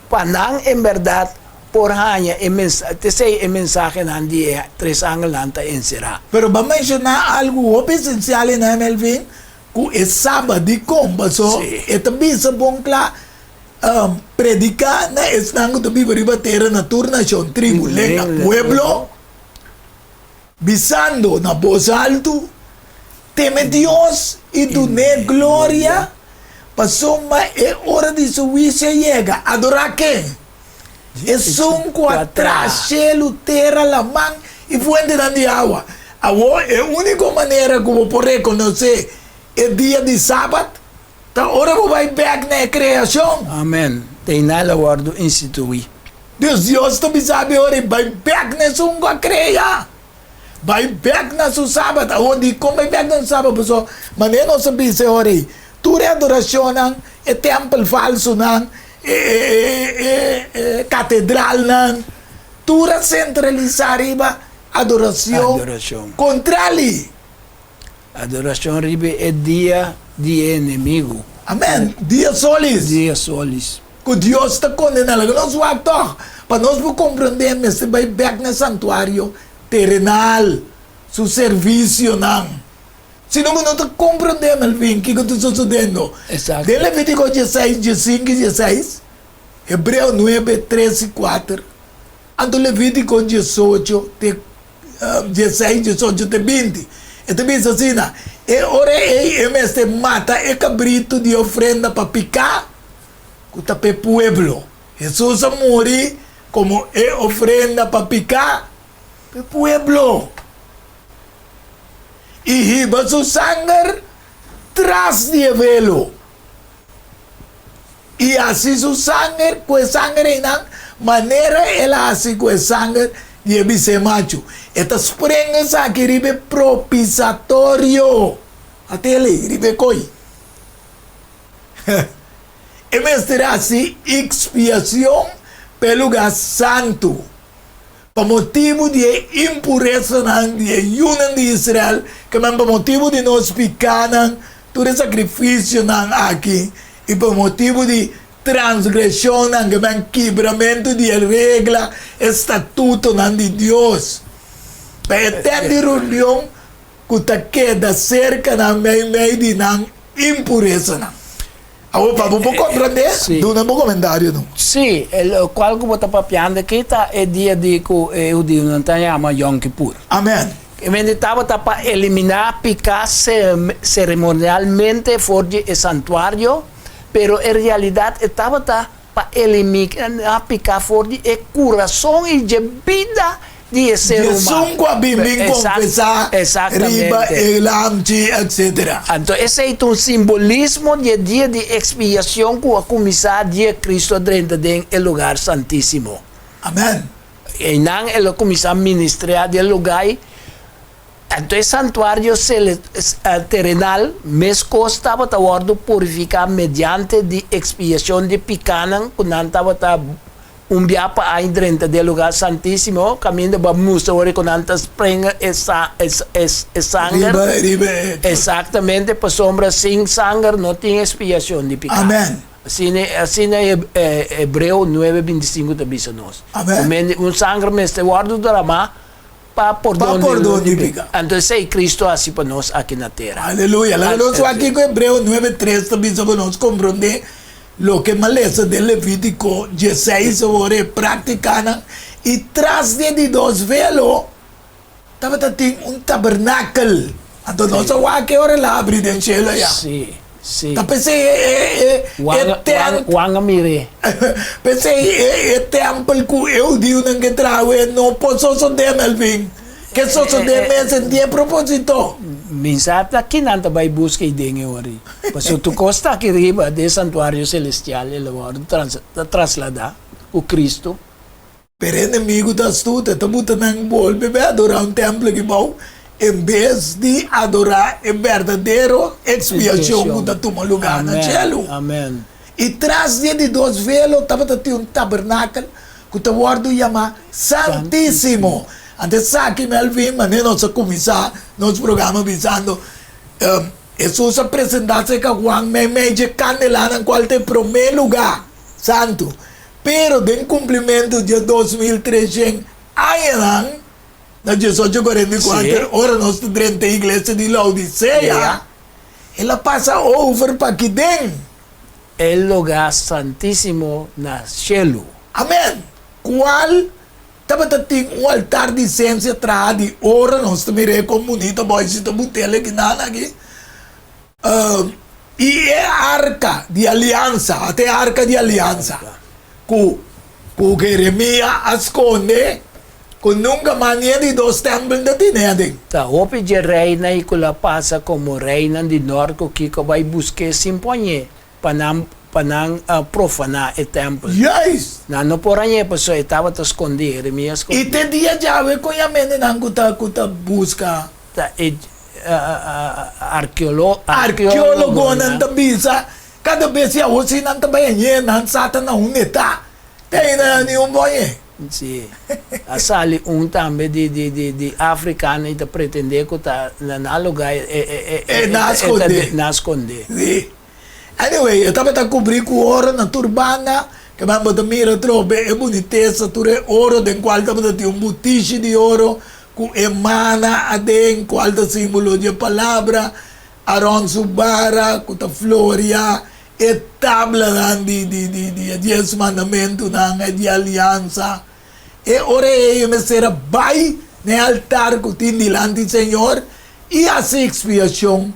S2: pa nan en bèrdat por haña e mensahe, t'esei e mensahenan di e tres angelnan ta enserá.
S1: Pero bo a menshoná algu hopi esensial einan, Melvin, Ku e Sabat di kon, paso e ta bisa bon kla, Prediká na esnan ku ta biba riba tera na tur nashon, tribu, lenga, pueblo, bisando na bos altu, Teme Dios i dun'é gloria, pasobra e ora di su huisio a yega. Adorá ken? Esun ku a traha shelu, tera, laman i fuentenan di awa. Awor, e úniko manera ku bo por rekonosé e dia di Sabat ta ora bo bai bèk na e kreashon.
S2: Amèn. Te einan el a wòrdu instituí.
S1: Dus Dios ta bisa bo ora bai bèk na esun ku a krea. Bai bèk na su Sabat. Awor, dikon bai bèk na su Sabat? Pasobra manera nos a bisa e ora ei, tur e adorashonnan, e tèmpel falsunan, e katedralnan, tur a sentralisá riba adorashon kontrali.
S2: Adorashon riba e dia di e enemigu.
S1: Amèn. Dia solis.
S2: Dia solis.
S1: Ku Dios ta kondená. Laga nos wak tòg. Pa nos por komprondé mester bai bèk na e santuario terenal, su servisionan. Si no bo no ta komprondé, Melvin, kiko ta sosodendo.
S2: Exacto.
S1: Den Levítiko dieseis, diesinku i dieseis, Hebreo nuebe, tres i kuater, anto Levítiko diesocho te dieseis, diesocho te binti, e ta bisa asina, E ora ei e mester mata e kabritu di ofrenda pa piká ku ta p'e pueblo. Hesus a muri komo e ofrenda pa piká p'e pueblo. I hiba su sanger tras di e velo, i hasi su sanger ku e sanger einan manera el a hasi ku e sanger di e bisé machu. E ta sprenga esaki riba e propisatorio. Atele, riba e koi. E mester hasi ekspiasion pa e lugá santu. Pa motibu di e impuresanan di e yunan di Israel, ke men pa motibu di nos pikánan, tur e sakrifisionan aki, i pa motibu di transgreshonnan, ke men kibramentu di e regla, e statutonan di Dios, pa e tènt di reunion ku ta keda serka nan meimei di nan impuresanan. Awor pa bo por komprendé, duna bo komentario no.
S2: Sí, e lokual ku bo ta papiando aki ta e dia di ku e hudiunan ta yama Yom Kippur.
S1: Amen.
S2: E mende tabata pa eliminá piká seremonialmente for di e santuario, pero en realidat e tabata pa eliminá piká for di e kurason i dje bida. di e ser humano.
S1: Esun ku a bin bin konfesá riba e lamchi, etsetera.
S2: Anto esei ta un simbolismo di e dia di ekspiashon ku a kuminsá dia Kristu a drenta den e lugar santísimo.
S1: Amèn.
S2: Einan el a kuminsá ministriá den e lugá ei. Anto e santuario terenal meskos tabata wòrdu purifiká mediante di ekspiashon di pikánan ku nan tabata un bia pa aña drenta den e lugá santísimo, kaminda bo a mustra ora ku nan ta sprenga e sanger. Eksaktamente, pasobra sin sanger no tin ekspiashon di piká. Asina, asina Hebreo nuebe bintisinku ta bisa nos. Un sanger mester wòrdu dramá Pa pordon
S1: Pa pordon di piká.
S2: Anto esei Cristo a hasi pa nos aki na tera.
S1: Aleluya. Laga nos wak kiko Hebreo nuebe tres ta bisa pa nos komprondé loke malesa den Levítiko dieseis awor e práktikanan i tras di e di dos velo tabata tin un tabernakel. Anto nos a wak e ora el a habri den shelu ayá.
S2: Sí. Sí.
S1: Ta p'esei e e e e tent.
S2: Juan a mir'é.
S1: P'esei e e tèmpel ku e hudiunan ke traha awe no por sosodé, Melvin. Ke sosodé mes en di e propósito.
S2: Mi sa ta kinan ta bai buska ei den e ora ei. Pasobra tur kos ta aki riba den e santuario selestial el a wòrdu trasladá ku Cristo.
S1: Pero e enemigu ta astuto, e ta buta nan bolbe bai adorá un templo aki bou, en bes di adorá e berdadero expiacion cu ta tuma lugá na cielu. I tras di e di dos velo tabata tin un tabernakel cu ta wordu yamá Santísimo. Anto esaki, Melvin, manera nos a cuminsá nos programa bisando, Hesus a presentá cerca Juan meimei dje candelanan cual ta e promé lugá santu. Pero den kumplimentu dje 2300 añanan, na 1844, ora nos ta drenta e iglesia di Laodisea, el a pasa over pa kiden.
S2: E lugá santísimo na shelu.
S1: Amèn! Kual tabata tin un altar di sensia traha di oro, nos ta mira e kon bunita boisi ta butel e kinan aki. I e arka di aliansa, ata e arka di aliansa ku ku Jeremia a skonde, ku nunka mas ni e di dos tèmpel ta tene aden.
S2: Ta hopi dje reinan i ku lo a pasa komo reinan di nòrt ku kiko bai busk'é sin poñ'é pa nan pa nan profaná e tèmpel.
S1: Juist!
S2: Nan no por hañ'é pasobra e tabata skondí, Jeremia
S1: skondí. I te dia djawe kon yamendenan ku ta ku ta buska.
S2: Ta e arkeologonan.
S1: Arkeologonan ta bisa, kada bes ya hosi nan ta bai añe, nan sa ta na unda e ta. Te ainda ni un bon añe.
S2: Si. A sali un tambe di di di di africano y ta pretende cu ta na nan lugar e e
S1: e na sconde.
S2: Na sconde.
S1: Si. Anyway, e tabata cubri cu oro na tur banda, ke nan bo ta mira atrobe e bunitesa, tur e oro den cual tabata tin un butishi di oro cu e mana aden, cual ta simbolo di e palabra, Aron su bara cu ta floria, e tablanan di di di di e dies mandamentunan, e di aliansa. E ora ei e mester a bai na e altar cu tin dilanti Señor y haci expiacion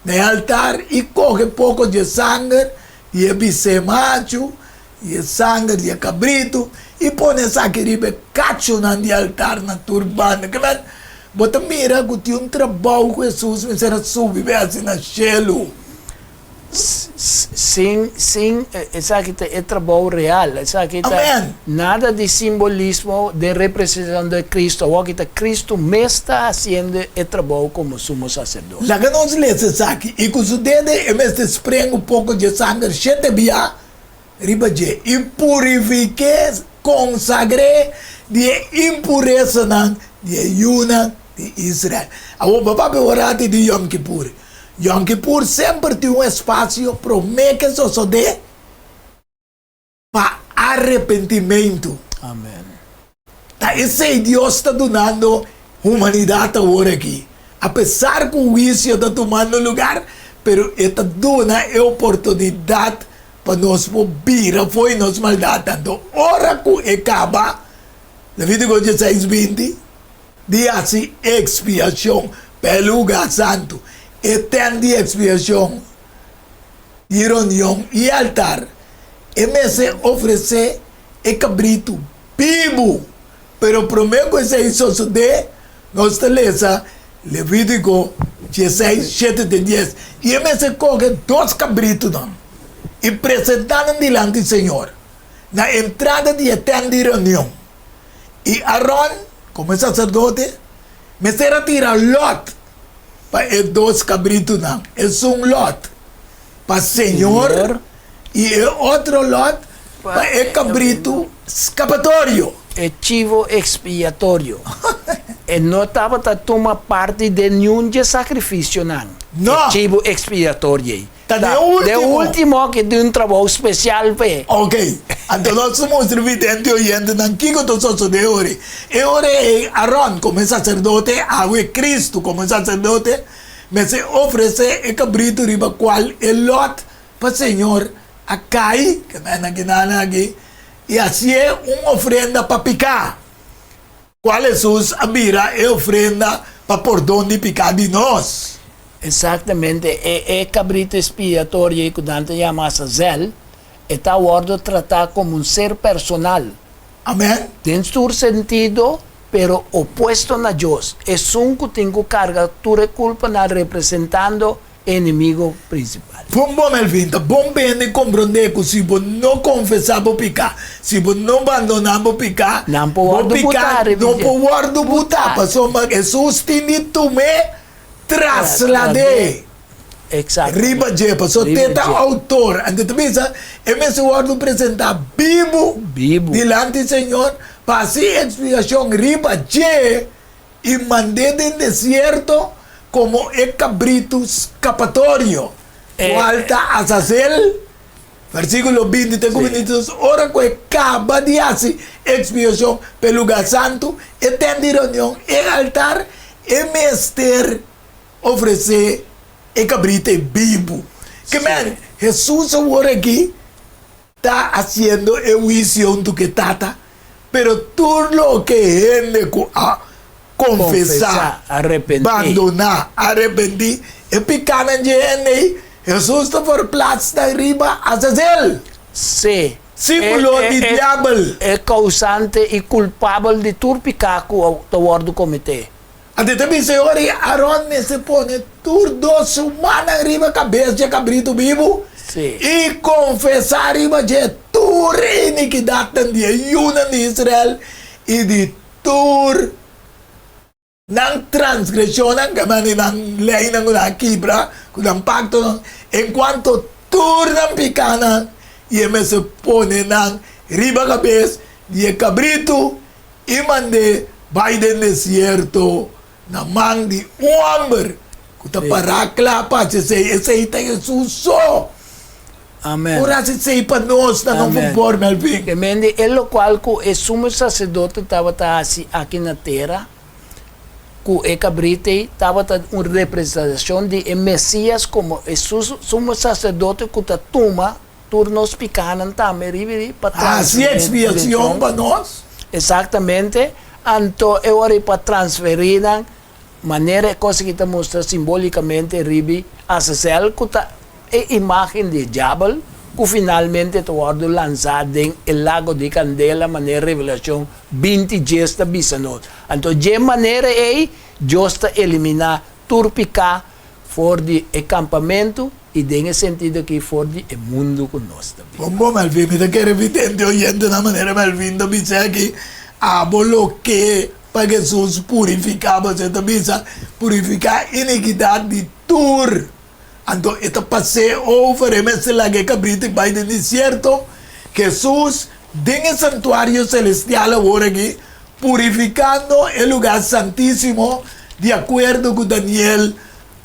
S1: Na e altar i kohe poko di e sanger di e bisé machu i e sanger di e kabritu i pone esaki riba e kachunan di e altar na tur banda. Ke men, bo ta mira ku tin un trabou ku Hesus mester a subi bai hasi na shelu.
S2: Sin, sin, esaki ta e trabou real. Esaki ta
S1: Amen.
S2: nada di simbolismo den representacion di Cristo. Awor aki ta Cristo mes ta haciendo e trabou como sumo sacerdote.
S1: Laga nos lesa esaki, I ku su dede e mester sprengu poko dje sanger shete bia riba dje, i purifik'é, konsagr'é di e impuresanan di e yunan di Israel. Awor bo papia un ratu di Yom Kippur. Yom Kippur semper tin un espasio promé ke sosodé pa arepentimentu.
S2: Amen.
S1: Ta esei Dios ta dunando humanidat awor aki. Apesar ku huisio ta tumando lugar, pero e ta duna e oportunidat pa nos por bira fo'i nos maldat. Anto ora ku e kaba, Levítiko dieseis 20, di hasi ekspiashon pa e lugá santu, e tènt di ekspiashon, di reunion i altar, e mester ofresé e kabritu bibu. Pero promé ku esei sosodé, nos ta lesa Levítiko dieseis, shete te dies, I e mester kohe dos kabritunan i presentá nan dilanti señor na entrada di e tènt di reunion. I Aron, komo e saserdote, mester a tira lòt pa e dos kabritunan, esun lòt pa señor i e otro lòt pa e kabritu skapatorio.
S2: E chivo ekspiatorio. E no tabata tuma parti den niun dje sakrifisionan.
S1: No.
S2: E chivo ekspiatorio ei.
S1: Ta den ultimo.
S2: Den ultimo ki tin un trabou spesial p'e.
S1: Ok. Anto nos ta mustra vidente oyentenan kiko ta sosodé ora. E ora ei Aron komo e saserdote, awe Kristu komo e saserdote, Mester ofresé e kabritu riba kual e lòt pa Señor a kai, ke mèn aki nan aki, i hasié un ofrenda pa piká, kual Hesus a bira e ofrenda pa pordon di piká di nos.
S2: Eksaktamente, e e kabritu espiatorio ei ku nan ta yama Azazel, e ta wòrdu tratá komo un ser personal.
S1: Amèn.
S2: Den tur sentido, pero opuesto na Dios, esun ku tin ku karga tur e kulpanan representando e enemigo prinsipal.
S1: Bon bo, Melvin, ta bon bende komprondé ku si bo no konfesá bo piká, si bo no bandoná bo piká,
S2: Nan por
S1: bo
S2: wòrdu
S1: piká
S2: butá riba
S1: no
S2: dje.
S1: por wòrdu butá, pasobra Hesus tin di tum'é traslad'é.
S2: Exacto.
S1: Riba dje, paso
S2: Riba
S1: te ta
S2: dje.
S1: autor. Anto ta bisa, e mester wòrdu presentá bibu
S2: Bibu.
S1: dilanti Señor pa hasi ekspiashon riba dje i mand'é den desierto komo e kabritu skapatorio,
S2: E-
S1: kual ta Azazel. Versíkulo 20 te ku 22, Ora ku e kaba di hasi ekspiashon pa e lugá santu, e tènt di reunion, e altar, e mester ofresé e kabrita e bibu. Ke men, Hesus awor aki ta hasiendo e huisio huntu ku e Tata, pero tur loke hende ku a konfesá, bandoná, arepentí e pikánan dje hende ei, Hesus ta verplats nan riba Azazel,
S2: Sí.
S1: símbolo di diabel.
S2: E kousante i kulpabel di tur piká ku ta wòrdu kometé.
S1: Anto ta bisa e ora ei Aron mester pone tur dos su mannan riba kabes dje kabritu bibu i konfesá riba dje tur e inikidatnan di e yunan di Israel i di tur nan transgreshonnan, ke men di nan leinan ku nan a kibra, ku nan paktonan, enkuanto tur nan pikánan, i e mester pone nan riba kabes di e kabritu I mand'é bai den desierto na man di un hòmber ku ta pará kla pa hasi esei. Esei ta Hesus so.
S2: Amen.
S1: Por hasi esei pa nos na no
S2: Amen.
S1: por Melvin.
S2: Ke men di e lokual ku e sumo saserdote tabata hasi aki na tera, ku e kabrita ei tabata un representashon di e Mesias komo e sumo saserdote ku ta tuma Tur nos pikánan tambe riba di pa
S1: Hasi expiacion pa nos.
S2: Exactamente. Anto e ora ei pa transferí nan, manera e kos aki ta mustra simbólikamente riba Azazel, ku ta e imágen di e diabel, ku finalmente ta wòrdu lansá den e lago di kandela, manera Revelashon 20 dies ta bisa nos. Anto dje manera ei Dios ta eliminá tur piká for di e kampamentu i den e sentido aki for di e mundu ku nos ta biba.
S1: Bon bon Melvin, mi ta kere vidente oyentenan manera Melvin ta bisa aki, abo lo ke pa Jesus purifiká bo, e ta bisa purifiká inikidat di tur, anto e ta pas'é over, e mester laga e kabrita i bai den desierto, Jesus den e santuario selestial awor aki purifikando e lugá santísimo di akuerdo ku Daniel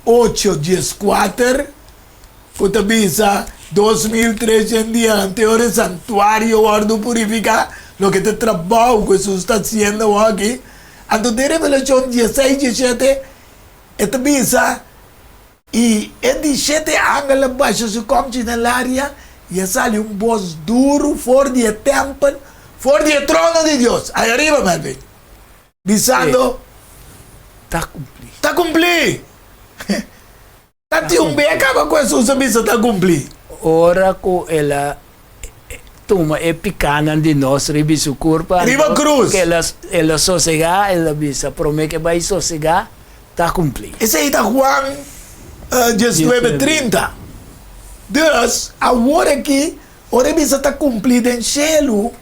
S1: ocho dieskuater, ku ta bisa, 2300 dia anteor e santuario wòrdu purifiká, loke ta e trabou ku Hesus ta hasiendo awor aki. Anto den Revelashon dieseis diesshete e ta bisa, I e di shete angel a basha su kòmchi na laria, i a sali un bos duru for di e tèmpel, for di e trono di Dios, ai ariba, Melvin, bisando,
S2: Ta kumplí!
S1: Ta kumplí! Ta tin un be kaba ku Hesus a bisa ta kumplí.
S2: Ora ku el a. tuma e pikánan di nos riba su kurpa,
S1: Riba
S2: anto
S1: krus.
S2: ku el a el a sosegá, el a bisa, promé ku e bai sosegá, ta kumplí.
S1: Esei ta Juan diesnuebe 30. Dus, awor aki, ora e bisa ta kumplí den shelu,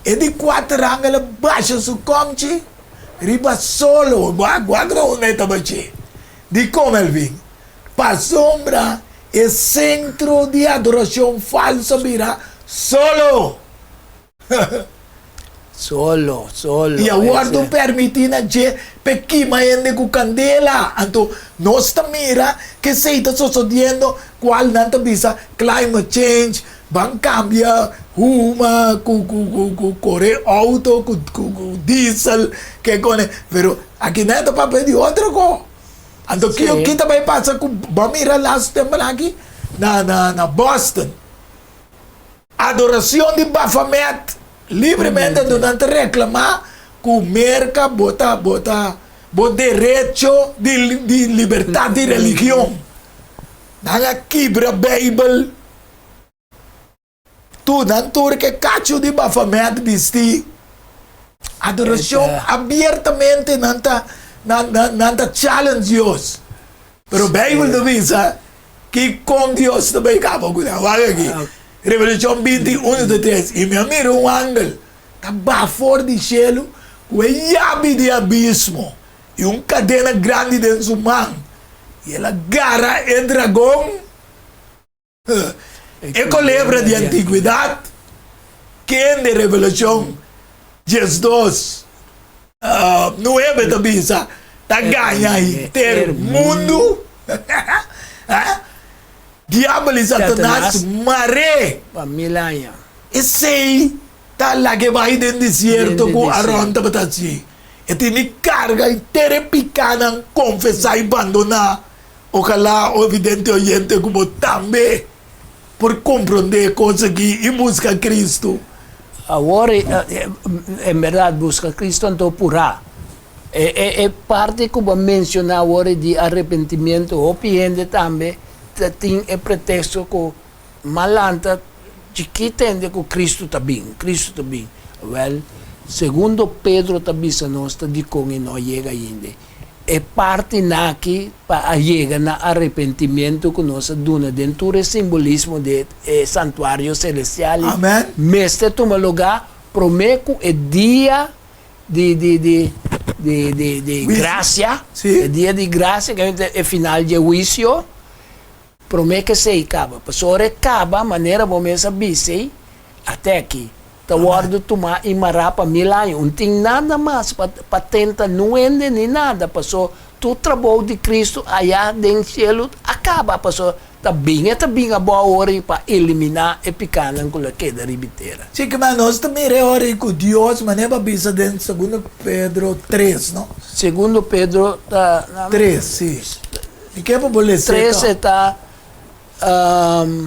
S1: e di kuater angel a basha su kòmchi riba solo. Wak, wak na unda e ta bash'é. Dikon, Melvin? Pasobra e sentro di adorashon falso a bira solo.
S2: Solo, solo.
S1: I a wòrdu permití na dje p'e kima hende ku kandela. Anto nos ta mira ku esei ta sosodiendo, kual nan ta bisa climate change, ban kambia huma ku ku kore outo ku ku diesel ke kone, pero aki nan ta papia di otro ko. Anto kiko ki ta bai pasa ku bo a mira laatste temponan aki na na Boston. Adoracion di Baphomet libremente anto nan ta reclama cu Merca bo ta bo ta bo derecho di di libertad di religion. Nan a kibra Bijbel tur nan tur ke cacho di Baphomet bisti. Adoracion abiertamente nan ta nan nan ta challenge Dios. Pero Bijbel ta bisa ki kon Dios ta bay kaba ku nan. Wak aki, Revelashon binti unu te tres, I mi a mira un angel ta baha for di shelu ku e yabi di abismo i un kadena grandi den su man, i el a gara e dragon, E kolebra di antigwedat, kende Revelashon 12, 9 ta bisa ta gaña henter mundu. Diabel i Satanas mar'é.
S2: Pa mil aña.
S1: Esei ta lag'é bai den desierto ku Aron tabata hasi. E tin di karga henter e pikánan, konfesá i bandoná. Ojalá o vidente oyente ku bo tambe por komprondé e kos aki i buska Kristu.
S2: Awor, en bèrdat, buska Kristu anto purá. E parti ku bo a menshoná awor di arepentimiento, hopi hende tambe ta tin e preteksto ku malanta chikí tende ku Kristu ta bin, Kristu ta bin. Wèl, segundo Pedro ta bisa nos ta dikon e no a yega ainda. E partinan aki pa a yega na arepentimentu ku nos a duna den tur e simbolismo di e santuario selestial i mester tuma lugá promé ku e dia di di di di di di grasia, e dia di grasia ku ta e final di e huisio, promé ku esei kaba. Pasobra ora e kaba, manera bo mes a bisa ei, Ate aki ta wòrdu tumá i mará pa mil aña. Un tin nada mas pa pa tenta nuende ni nada, paso tur trabou di Cristo ayá den cielu a kaba, paso ta bin e ta bin abou awor i pa eliminá e pikánan ku lo keda riba e tera.
S1: Sí, kima nos ta mira e ora ei ku Dios, manera bo a bisa den Segundo Pedro tres, no?
S2: Segundo Pedro ta.
S1: Tres, sí. Mi ke pa bo lesa e
S2: Tres e ta.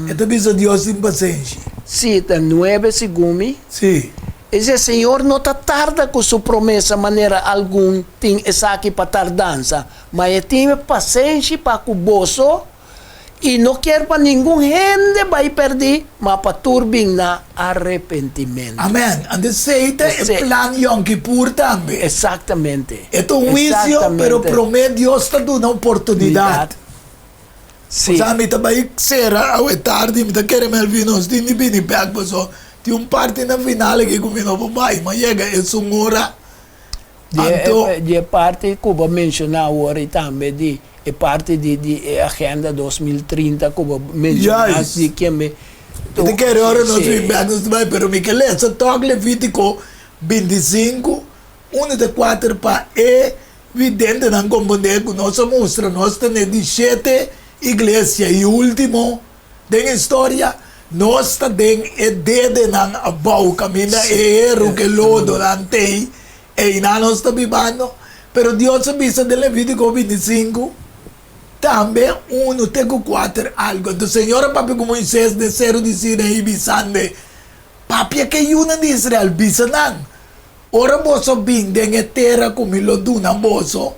S1: E ta bisa Dios tin pasenshi.
S2: Sí, ta nuebe segun mi.
S1: Sí.
S2: E dice, Señor no ta tarda cu su promesa manera algun tin esaki pa tardansa, ma e tin pasenshi pa cu boso y no kier pa ningun hende bay perdi, ma pa tur bin na arrepentimento.
S1: Amen. Anto esey ta e plan Yom Kippur tambe.
S2: Exactamente.
S1: E ta un huicio, pero prome Dios ta duna oportunidad.
S2: Sí.
S1: Osea mi ta bai sera awe tardi, mi ta kere Melvin nos tin di bini bek paso tin un parti na final aki ku mi no por bai, mi a yega esun ora. Anto.
S2: Di e parti ku bo a menshoná awor i tambe di e parti di di e agenda 2030 ku bo menshoná
S1: Juist.
S2: di ken mi.
S1: Mi ta kere ora nos bin bek nos ta bai, pero mi ke lesa tòg Levítiko 25, unu te kuater pa e Videntenan kompondé ku nos a mustra nos ta n'e di shete iglesia i último den historia. Nos ta den e dedenan abou kaminda e heru ku e lodonan t'ei, einan nos ta bibando. Pero Dios a bisa den Levítiko 25, tambe unu te ku kuater algu. Anto Señor a papia ku Moisés den seru di Sinaí bisand'e, Papia ku e yunan di Israel, bisa nan, Ora boso bin den e tera ku mi lo duna boso,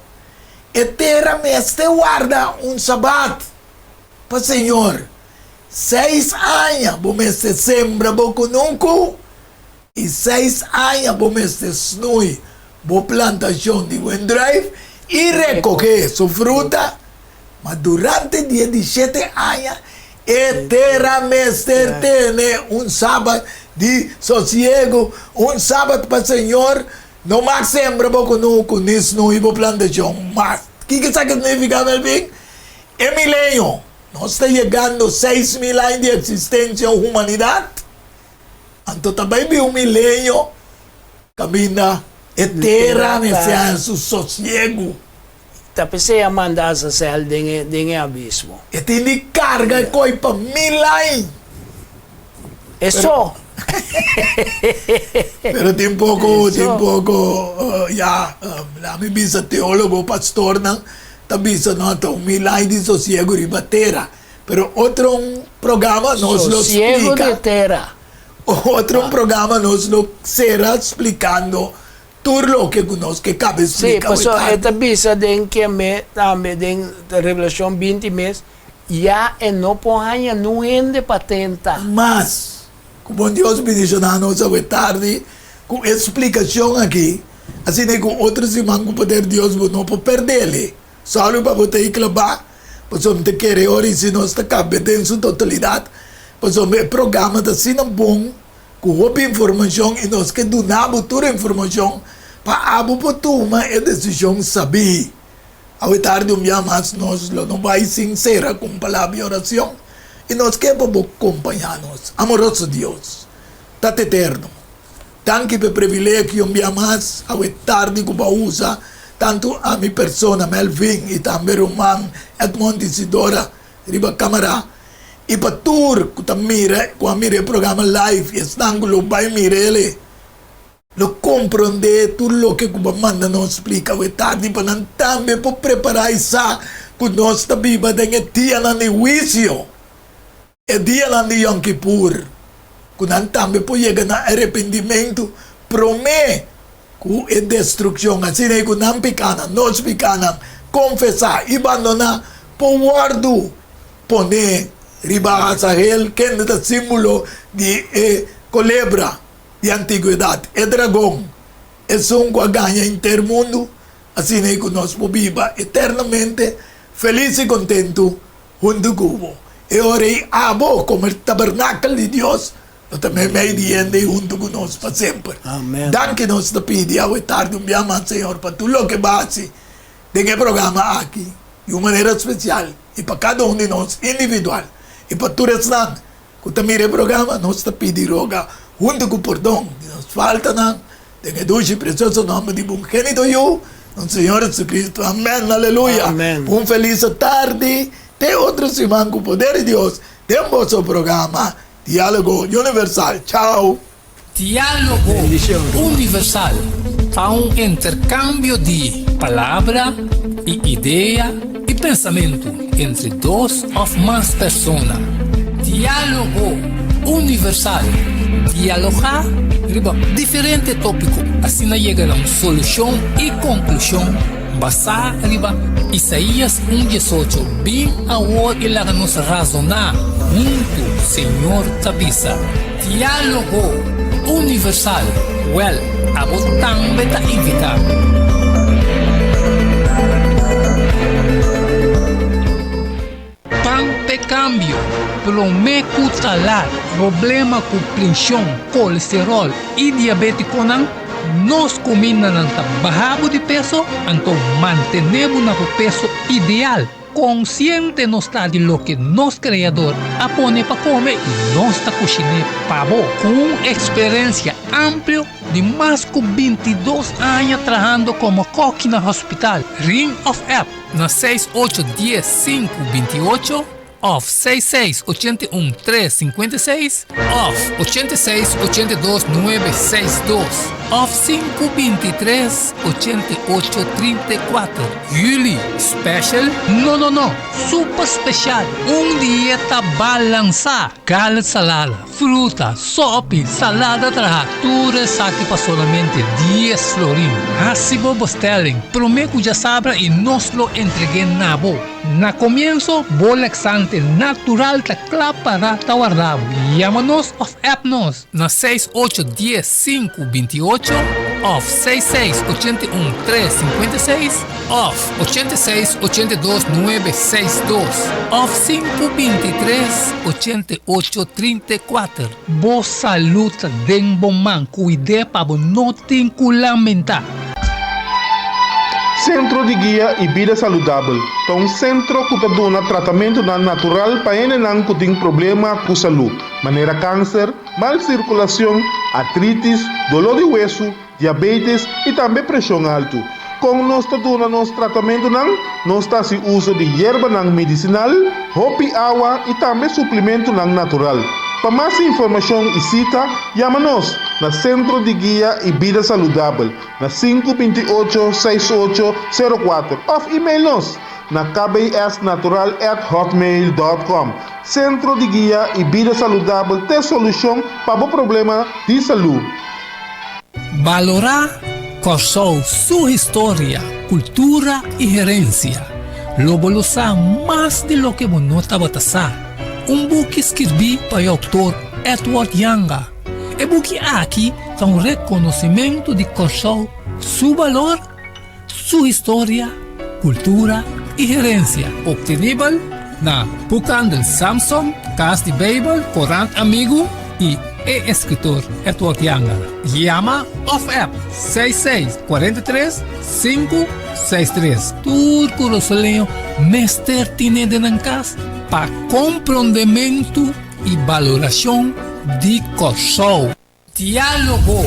S1: e tera mester warda un sabat pa señor. Seis aña bo mester sembra bo kunuku i seis aña bo mester snui bo plantashon di wendruif i rekohé su fruta, ma durante di e di shete aña e tera mester tene un sabat di sosiegu, un sabat pa Señor. No mag sembra bo kunuku ni snui bo plantashon mas. Kiko esaki signifiká, Melvin? E milenio. Nos ta yegando 6000 aña di eksistensia humanidat, anto ta bai bin un milenio kaminda e tera mester haña su sosiegu.
S2: Ta p'esei a manda Azazel den e den e abismo.
S1: E tin di karga e koi pa mil aña.
S2: E so.
S1: Pero tin poko, tin poko, ya, laat mi bisa teólogo, pastornan ta bisa no ta un mil aña di sosiego riba tera, pero otro un programa nos lo
S2: Sosiego
S1: splika.
S2: di tera.
S1: Otro un programa nos lo sera splikando tur loke ku nos ke kabe
S2: Sí,
S1: splika
S2: pasobra e
S1: awe
S2: ta
S1: tardi.
S2: bisa den keme tambe den Revelashon 20 mes, ya e no por haña nun hende pa tenta.
S1: Mas, Ku bon Dios bendishoná nos awe tardi ku e splikashon aki, asina ku otro siman ku poder Dios bo no por perdele. Sòru pa bo ta ei klabá, pasobra mi ta kere ora i si nos ta kabe den su totalidat, pasobra e programa ta asina bon ku hopi informashon i nos ke duna bo tur informashon pa abo por tuma e desishon sabí. Awe tardi un bia mas nos lo no bai sin sera ku un palabra di oracion i nos ke pa bo kompañá nos. Amoroso Dios, Tata Eterno, danki pa e privilegio un bia mas awe tardi ku bo a usa tantu ami persona Melvin i tambe ruman Edmond Isidora riba kamara i pa tur ku ta mira ku a mira e programa live i esnan ku lo bai mira el. Lo komprondé tur loke ku bo a manda nos splika awe tardi pa nan tambe por prepará i sa ku nos ta biba den e dianan di huisio, e dianan di Yom Kippur, ku nan tambe por yega na arepentimentu promé ku e destrukshon. Asina ei ku nan pikánan, nos pikánan, konfesá i bandoná por wòrdu poné riba Azazel, kende ta símbolo di e kolebra. Di antigwedat, e dragon, esun ku a gaña henter mundu, asina ei ku nos por biba eternamente felis i kontentu huntu ku bo. E ora ei abo, komo e tabernakel di Dios, lo ta meimei di hende i huntu ku nos pa semper.
S2: Amen.
S1: Danki nos ta pidi awe tardi un bia mas, Señor, pa tur loke bo a hasi den e programa aki di un manera spesial i pa kada un di nos individual i pa tur esnan Ku ta mira e programa, nos ta pidi roga huntu ku pordon di nos faltanan, den e dushi i presioso nòmber di bo ungenito Yu, nos Señor Jesucristo. Amèn. Aleluya.
S2: Amèn.
S1: Un felis tardi te otro siman ku poder di Dios den boso programa Diálogo Universal. Chao.
S3: Diálogo Universal ta un interkambio di palabra i idea i pensamentu entre dos òf mas persona. Diálogo Universal, dialogá riba diferente tópiko asina yega na un solushon i konklushon basá riba Isaías un diesocho, Bin awor i laga nos razoná huntu, Señor ta bisa. Diálogo Universal, Wèl, abo tambe ta invitá. Pan p'e kambio, promé ku ta lat, problema ku prenshon, kolesteròl i diabétikonan, nos kumindanan ta baha bo di peso, anto mantené bo na bo peso ideal. Konsiente nos ta di loke nos Kreador a pone pa kome i nos ta kushiné pa bo. Ku un eksperensia amplio di mas ku 22 aña trahando komo kòki na hospital, ring òf app na seis ocho dies sinku binti ocho òf seis seis 81 3 56 òf 86 82 9 62. òf 5 23 88 34. Juli special? No no no, super special! Un dieta balansá, kale salada, fruta, sopi, salada trahá, tur esaki pa solamente dies florin. Hasi bo bestelling promé ku djasabra i nos lo entreg'é na bo. Na komienso, bo laxante natural ta kla pará ta warda bo. Yama nos òf app nos na seis ocho dies sinku binti ocho òf seis seis ochenta i un tres sinkuenta i seis òf ochenta i seis ochenta i dos nuebe seis dos òf sinku binti tres ochenta i ocho trinta i kuater. Bo salud ta den bo man, kuid'é pa bo no tin ku lamentá.
S4: Sentro di Guia i Bida Saludabel ta un sentro ku ta duna tratamentunan natural pa hendenan ku tin problema ku salú, manera kanser, mal sirkulashon, artritis, doló di wesu, diabetes i tambe preshon altu. Kon nos ta duna nos tratamentunan? Nos ta hasi uso di yerbanan medisinal, hopi awa i tambe suplimentunan natural. Pa mas informashon i sita, yama nos na Sentro di Guia i Bida Saludabel na sinku binti ocho seis ocho sero kuater òf email nos na kbsnatural at hotmail dòt kòm. Sentro di Guia i Bida Saludabel t'e solushon pa bo problema di salú.
S3: Balorá Kòrsou su historia, kultura i herensia. Lo bo lo sa mas di loke bo no tabata sa. Un buki skirbí pa e outor Edward Janga. E buki aki ta un rekonosimentu di Kòrsou su balor, su historia, kultura i herensia. Optenibel na Boekhandel Samson, Kas di Beibel, Korant Amigu i e eskritor Edward Janga. Yama òf app seis seis 43 563. Tur kurasoleño mester tine den nan kas pa komprondementu i balorashon di Kòrsou. Diálogo.